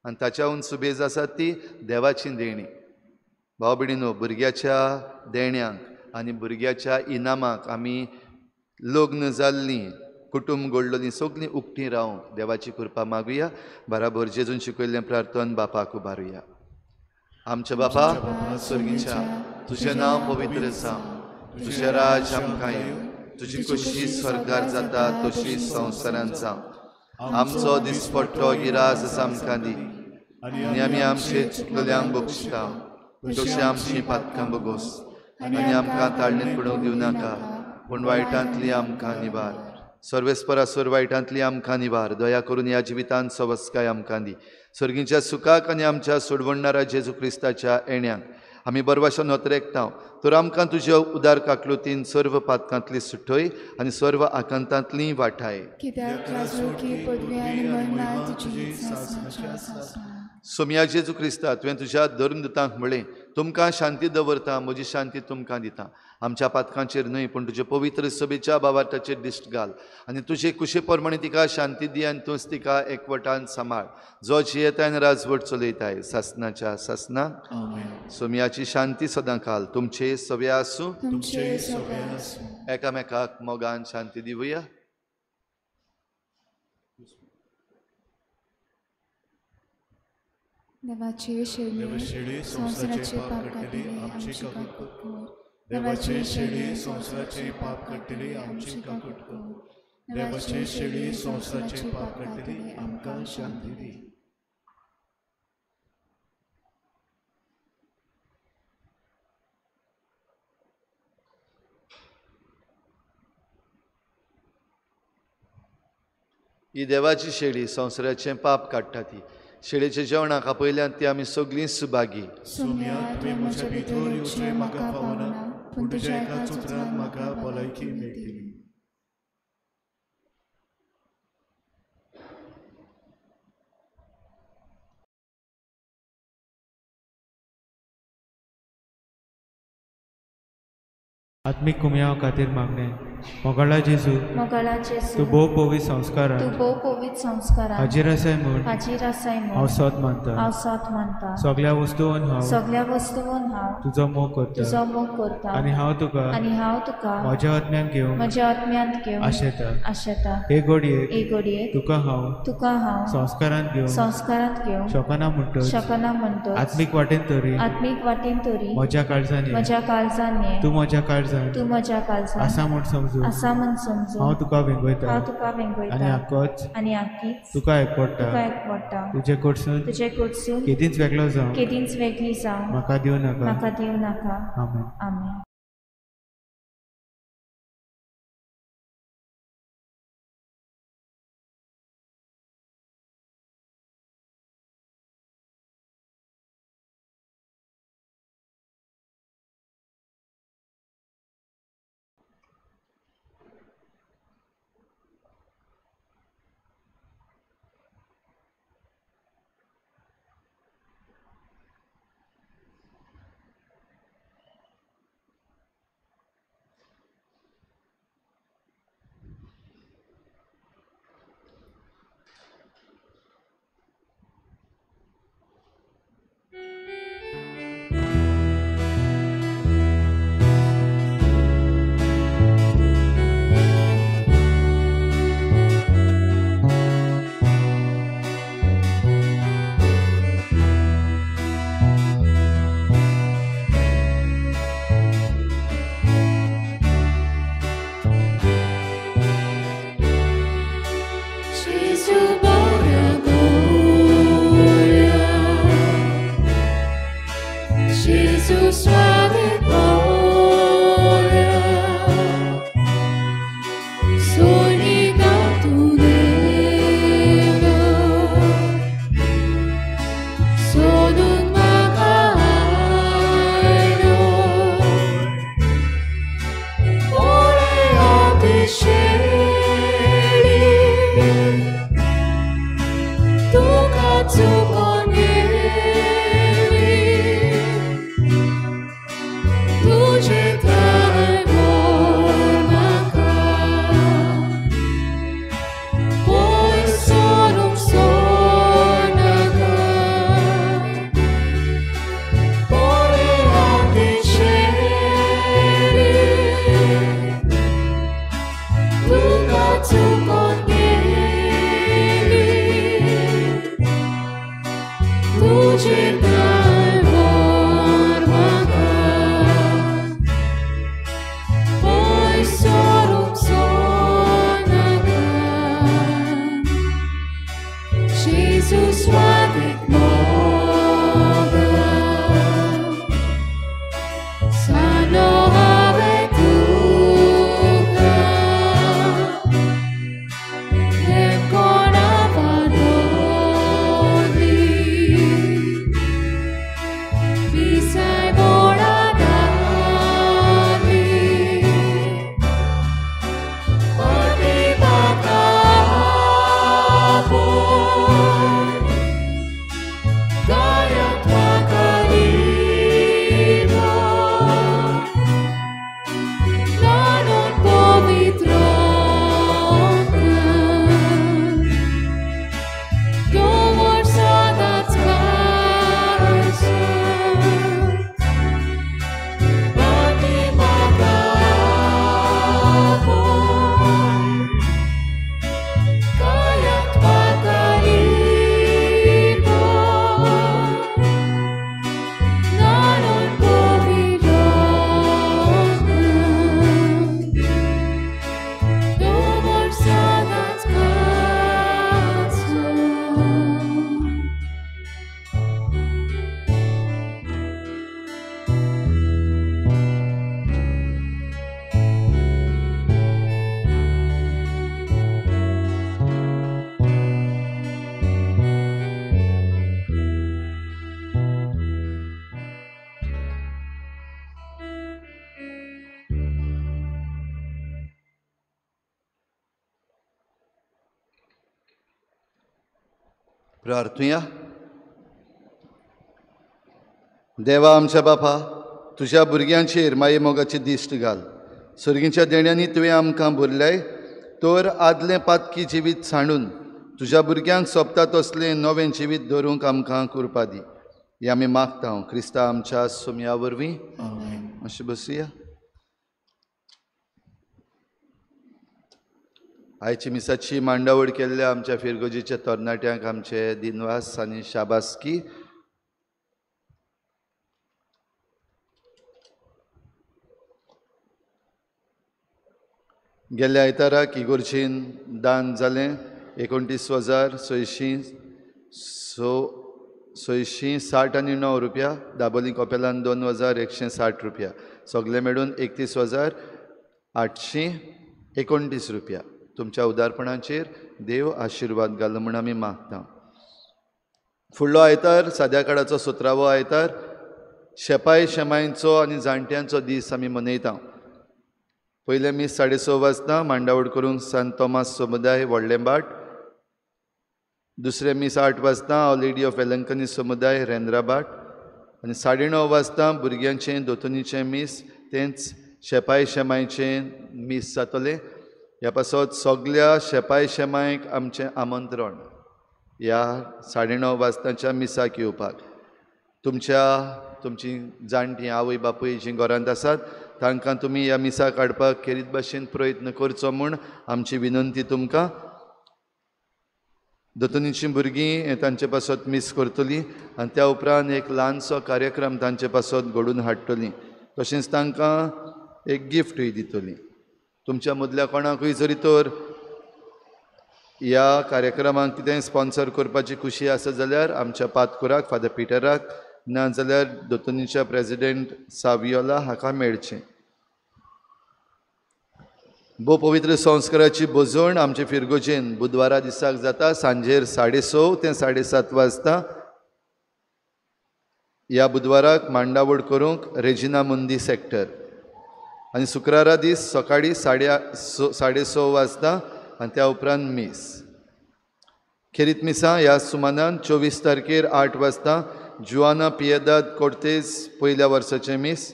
आनी ताच्याहून सुबेज आसा ती देवाची देणी. भाव भयणीनो, भुरग्याच्या देण्यांक आनी भुरग्याच्या इनामाक आमी लग्न जाल्लीं, कुटुंब घडलेलीं सगळीं उक्तीं रावंक देवाची कृपा मागुया. बराबर जेजून शिकयल्लें प्रार्थन बापाक उबारुया. आमच्या बापा स्वर्गीच्या, तुजें नांव पवित्र जावं, तुजें राज आमकां येवं, तुजी खोशी स्वर्गार जाता तशी संवसारांत जावं. आमचो दिसपट्टो गिरास आमकां दी आनी आमी आमचे चुकलेल्यांक बक्षिता तशी आमची पातकां बगोस आनी आमकां ताळणेंत पडूंक दिवं नाका, पूण वायटांतली आमकां निवार. सर्वेस्परा सर्व वायटांतली आमकां निवार. दया करून ह्या जिवितांत सवस्काय आमकां दी. सर्गीच्या सुखाक आनी आमच्या सोडवणणारा जेजू क्रिस्ताच्या येण्याक आमी बरवाशा नोतरेकता. तर आमकां तुज्या उदार काकलुतीन सर्व पातकांतली सुटय आनी सर्व आकांतांतली वाठाय. सोमया जेजू क्रिस्ता, तुवें तुज्या धर्मदूतांक म्हळें, तुमकां शांती दवरता, म्हजी शांती तुमकां दिता. आमच्या पातकांचेर न्हय पूण तुजे पवित्र सभेच्या बाबार्थाचेर दिश्ट घाल आनी तुजे कुशे प्रमाणे तिका शांती दी आनी तूंच तिका एकवटान सांबाळ, जो जियेताय आनी राजवट चलयताय सासनाच्या सासनाक. सोमयाची शांती सदां काल तुमचे सगळे आसूं. एकामेकाक मोगान शांती दिवया. देवाचे शेळये संवसाराचे पाप काडटले आमची काकूट कर. देवाचे शेळये संवसाराचे पाप काडटले आमची काकूट कर. देवाचे शेळये संवसाराचे पाप काडटले आमकां शांती दी. ही देवाची शेळी संवसाराचें पाप काडटा ती शेळेच्या जेवणाक आपयल्यान ती आमी सगळीं सुभागी. सोम्या, तुवें म्हज्या भितर येवचें म्हाका फावना, पूण तुज्या एकाच उतरान म्हाका भलायकी मेळटली. आत्मीक कुमयाव खातीर मागणें. मोगाळा जेजू, तूं भोव पवित्र संस्कारान हाजीर आसाय म्हूण हांव सत मानता. सगळ्या वस्तून हांव तुजो मोग करता आनी हांव तुका म्हज्या आत्म्यान घेवन आशेता. हे घडयेक तुका हांव संस्कारांत घेवन शकना म्हणटच आत्मीक वाटेन तरी म्हज्या काळजान ये, तूं म्हज्या काळजान आसा म्हूण समजून हांव तुका वेंगयता आनी आकीच तुका एकवटा. तुजे कडसून केदींच वेगळो जावं म्हाका दिवं नाका. आमेन. आमेन. Gonna प्रार्थुया. देवा आमच्या बापा, तुज्या भुरग्यांचेर माये मोगाची दिश्ट घाल. सर्गीच्या देण्यांनी तुवें आमकां भरल्याय तर आदलें पातकी जिवीत सांडून तुज्या भुरग्यांक सोबता तसलें नवें जिवीत दवरूंक आमकां कृपा दी. हें आमी मागता क्रिस्ता आमच्या सोमया वरवीं. अशें बसया. आयची मिसाची मांडावळ केल्ल्या आमच्या फिरगोजीच्या तरणाट्यांक आमचे दिनवास आनी शाबासकी. गेल्या आयताराक इगोर्जीन दान जालें 29,669 रुपया. दाबोली कपेलान 2,160 रुपया. सगळे मेळून 31,829 रुपया. तुमच्या उदारपणाचेर देव आशिर्वाद घालो म्हूण आमी मागता. फुडलो आयतार साद्या काळाचो 17वो आयतार शेपाय शेमायचो आनी जाणट्यांचो दीस आमी मनयता. पयलें मीस 6:30 वाजता मांडावळ करूंक सांत तोमास समुदाय व्हडलें बाट. दुसरें मीस 8 वाजता ऑल लेडी ऑफ वेलंकनी समुदाय रेंद्राबाट. आनी 9:30 वाजता भुरग्यांचें दोतोनीचें मीस, तेंच शेपाय शेमायचें मीस जातलें. ह्या पासत सगल्या शेपाय शेमायक आमचें आमंत्रण ह्या 9:30 वाजताच्या मिसाक येवपाक. तुमची जाणटीं आवय बापूय जीं घरांत आसात तांकां तुमी ह्या मिसाक हाडपाक खेरीत भाशेन प्रयत्न करचो म्हूण आमची विनंती तुमकां. दोतोनीचीं भुरगीं हें तांचे पासत मीस करतलीं आनी त्या उपरांत एक ल्हानसो कार्यक्रम तांचे पासत घडोवन हाडटलीं. तशेंच तांकां एक गिफ्टूय दितलीं. तुमच्या मदल्या कोणाकूय जरी तर ह्या कार्यक्रमाक कितेंय स्पॉन्सर करपाची खुशी आसा जाल्यार आमच्या पातकुराक फादर पिटराक ना जाल्यार दोतोनीच्या प्रेजिडेंट सावियोला हाका मेळचें. भोव पवित्र संस्काराची भोजवण आमचे फिरगोजेन बुधवारा दिसाक जाता सांजेर 6:30 ते 7:30 वाजता. ह्या बुधवाराक मांडावळ करूंक रेजिना मुंदी सेक्टर. आनी शुक्रारा दीस सकाळीं 6:30 वाजता आनी त्या उपरांत मीस. खेरीत मिसां ह्या सुमानान 24 तारखेर 8 वाजता जुआना पियेदाद कोर्तेज पयल्या वर्साचें मीस.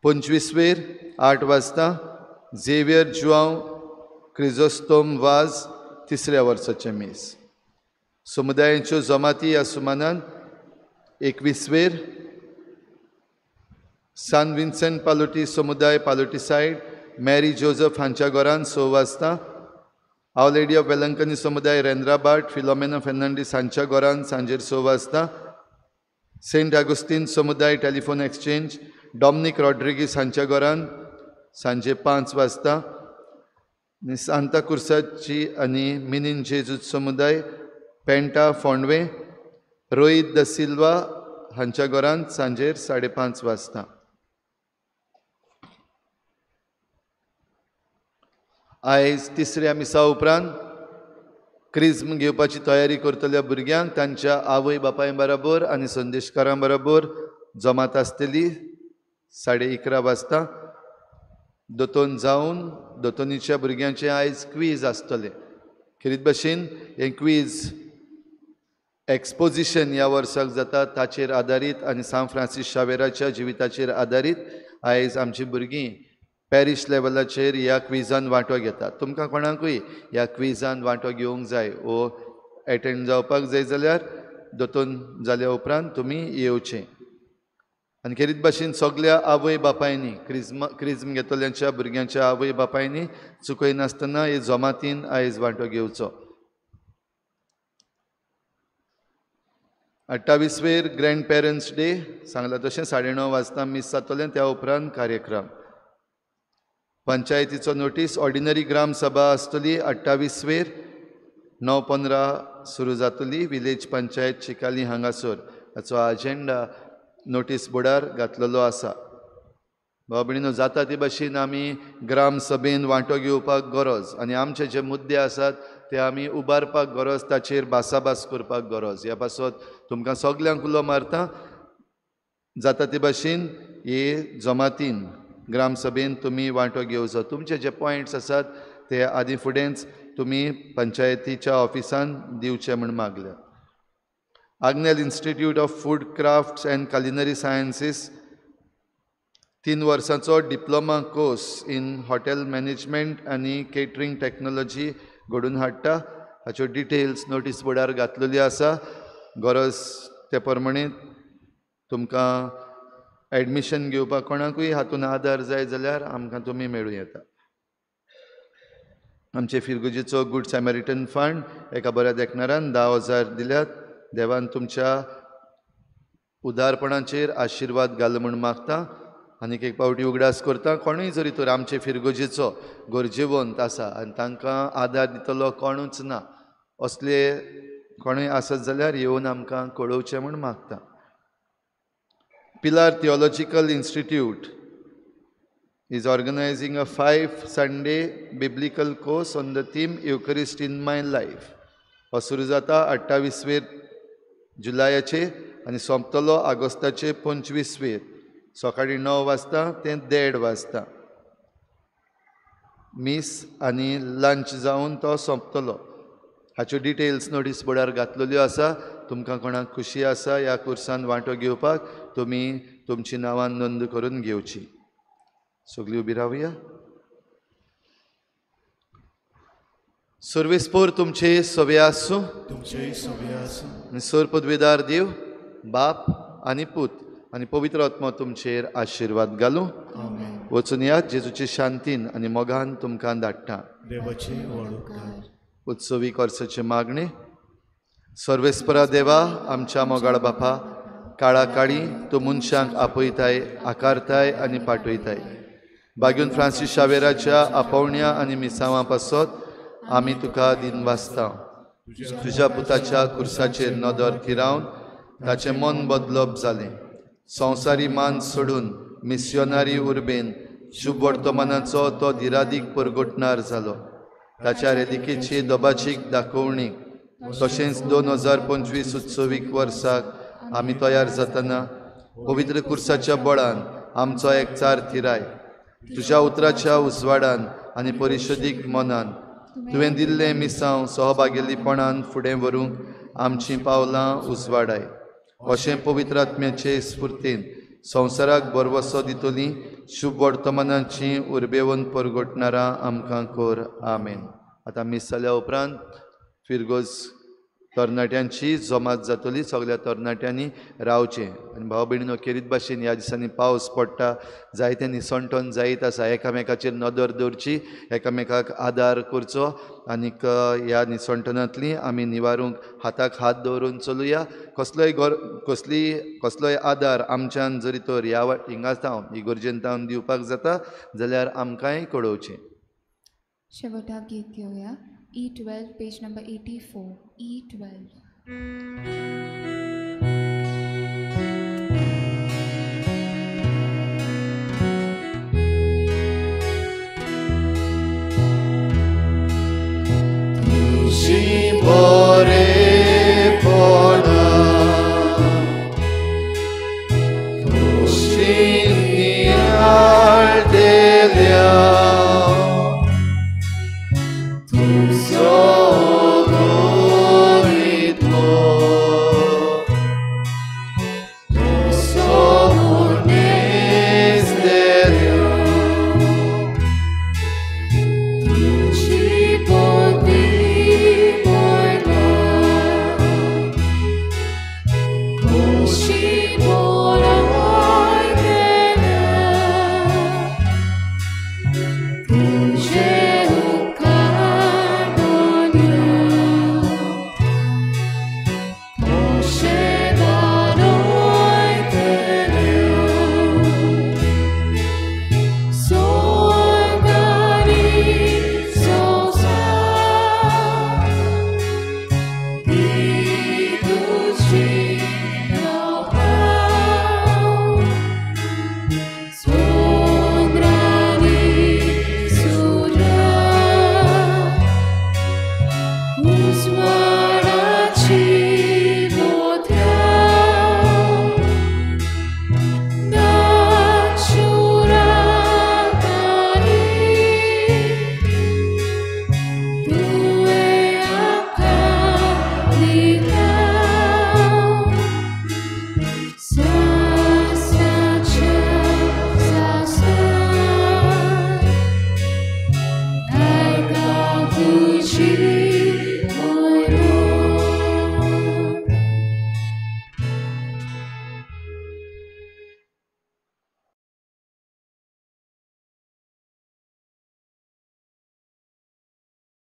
25 वेर 8 वाजता झेवियर जुआंव क्रिजोस्तोम वाज तिसऱ्या वर्साचें मीस. समुदायांच्यो जमाती ह्या सुमानान 21 वेर सान विन्सेंट पालोटी समुदाय पालोटी सायड मॅरी जोजफ हांच्या घरान 6 वाजता. आव लेडी ऑफ वेलंकनी समुदाय रेंद्राबाट फिलोमेना फेर्नांडीस हांच्या घरान सांजेर 6 वाजता. सेंट आगुस्तीन समुदाय टेलिफोन एक्सचेंज डॉमनीक रॉड्रिगीस हांच्या घरान सांजे 5 वाजता. सांता कुर्साची आनी मिनीन जेजूस समुदाय पेंटा फोंडवे रोहित the Silva हांच्या घरान सांजेर 5:30 वाजता. आयज तिसऱ्या मिसा उपरांत क्रिज्म घेवपाची तयारी करतल्या भुरग्यांक तांच्या आवय बापाय बरोबर आनी संदेशकारां बरोबर जमात आसतली 11:30 वाजता. दोतोन जावन दोतोनीच्या भुरग्यांचें आयज क्वीज आसतलें. खेरीत भाशेन हें क्वीज एक्सपोजिशन ह्या वर्साक जाता ताचेर आदारीत आनी सांत फ्रांसीस शावेराच्या जिविताचेर आदारीत आयज आमची भुरगीं पॅरीश लेवलाचेर ह्या क्विजान वांटो घेतात. तुमकां कोणाकूय ह्या क्विजान वांटो घेवंक जाय वो एटेंड जावपाक जाय जाल्यार दोतोन जाल्या उपरांत तुमी येवचें. आनी खेरीत भाशेन सगल्या आवय बापायनी क्रिज्म घेतल्यांच्या भुरग्यांच्या आवय बापायनी चुकयनासतना हे जमातीन आयज वांटो घेवचो. 28 वेर ग्रँड पेरंट्स डे सांगला तशें 9:30 वाजता मीस जातलें. त्या उपरांत कार्यक्रम. पंचायतीचो नोटीस ऑर्डिनरी ग्राम सभा आसतली 28 वेर 9:15 सुरू जातली विलेज पंचायत चिकाली हांगासर. हाचो अजेंडा नोटीस बोर्डार घातलेलो आसा. भाव भयणीनो, जाता ते भाशेन आमी ग्राम सभेन वांटो घेवपाक गरज आनी आमचे जे मुद्दे आसात ते आमी उबारपाक गरज, ताचेर भासाभास करपाक गरज. ह्या पासत तुमकां सगल्यांक उलो मारता जाता ते भाशेन हे जमातीन ग्राम सभेन तुमी वांटो घेवचो. तुमचे जे पॉयंट्स आसात ते आदी फुडेंच तुमी पंचायतीच्या ऑफिसान दिवचे म्हूण मागल्या. Agnel institute of food crafts and culinary sciences 3 वर्सांचो diploma course in hotel management आनी केटरींग टॅक्नोलॉजी घडून हाडटा. हाच्यो डिटेल्स नोटीस बोर्डार घातलेली आसा. गरज ते प्रमाणे तुमकां एडमिशन घेवपाक कोणाकूय हातून आदार जाय जाल्यार आमकां तुमी मेळूं येता. आमचे फिरगुजेचो गूड सॅमेरिटन फंड एका बऱ्या देखणारान 10,000 दिल्यात. देवान तुमच्या उदारपणाचेर आशिर्वाद घाल म्हूण मागता. आनीक एक पावटी उगडास करता, कोणूय जरी तर आमचे फिरगुजेचो गरजेवंत आसा आनी तांकां आदार दितलो कोणूच ना, असले कोणूय आसत जाल्यार येवन आमकां कळोवचें म्हूण मागता. Pilar theological institute is organizing a 5 Sunday biblical course on the theme Eucharist in my life. हो सुरू जाता 28 जुलयाचे आनी सोंपतलो ऑगस्टाचे 25 सकाळीं 9 वाजता ते 1:30 वाजता. मीस आनी लंच जावन तो सोंपतलो. हाच्यो डिटेल्स नोटीस बोर्डार घातलेल्यो आसा. तुमकां कोणाक खुशी आसा ह्या कोर्सान वांटो घेवपाक तुमी तुमची नांवां नोंद करून घेवची. सगळीं उबी रावया. सर्वेस्पोर तुमचे सवे आसूं, तुमचे सवे आसूं. सर पदवेदार देव बाप आनी पूत आनी पवित्र आत्मा तुमचेर आशिर्वाद घालूं. वचून यात जेजूचे शांतीन आनी मोगान तुमकां धाडटा. देवाचे व्हड उपकार. उत्सवी कोर्साचे मागणे. सर्वेस्परा देवा, आमच्या मोगाळ बापा, काळा काळी तूं मनशांक आपयताय, आकारताय आनी पाठयताय. बागून फ्रांसीस शावेराच्या आपोवण्या आनी मिसांवां पासत आमी तुका दिनवासता. तुज्या पुताच्या कुर्साचेर नदर थिरावन ताचें मन बदलप जालें. संवसारी मान सोडून मिस्योनारी उर्बेन शुभ वर्तमानाचो तो दिरादीक परगटणार जालो. ताच्या रेलिकेची दबाचीक दाखोवणीक तशेंच 2025 उत्सवीक वर्साक आमी तयार जातना पवित्र कुर्साच्या बळान आमचो एकचार थिराय. तुज्या उतराच्या उजवाडान आनी परिशदीक मनान तुवें दिल्लें मिसांव सहभागेलीपणान फुडें व्हरूंक आमचीं पावलां उजवाडाय. अशें पवित्र आत्म्याचे स्फुर्तीन संवसाराक भरवसो दितली शुभ वर्तमानाची उर्बेवन परगटणारां आमकां कर. आमेन. आतां मीस जाल्या उपरांत फिरगोज तरणाट्यांची जमात जातली. सगळ्या तरणाट्यांनी रावचें. आनी भाव भयणीनो, खेरीत भाशेन ह्या दिसांनी पावस पडटा, जायते निसणटण जायत आसा. एकामेकाचेर नदर दवरची, एकामेकाक आदार करचो आनीक ह्या निसणटणांतली आमी निवारूंक हाताक हात दवरून चलुया. कसलोय कसलोय आदार आमच्यान जरी तर ह्या हिंगा जावन इगर्जेन जावन दिवपाक जाता जाल्यार आमकांय कळोवचें. शेवटाक गीत घेवया. E12, page number 84, E12.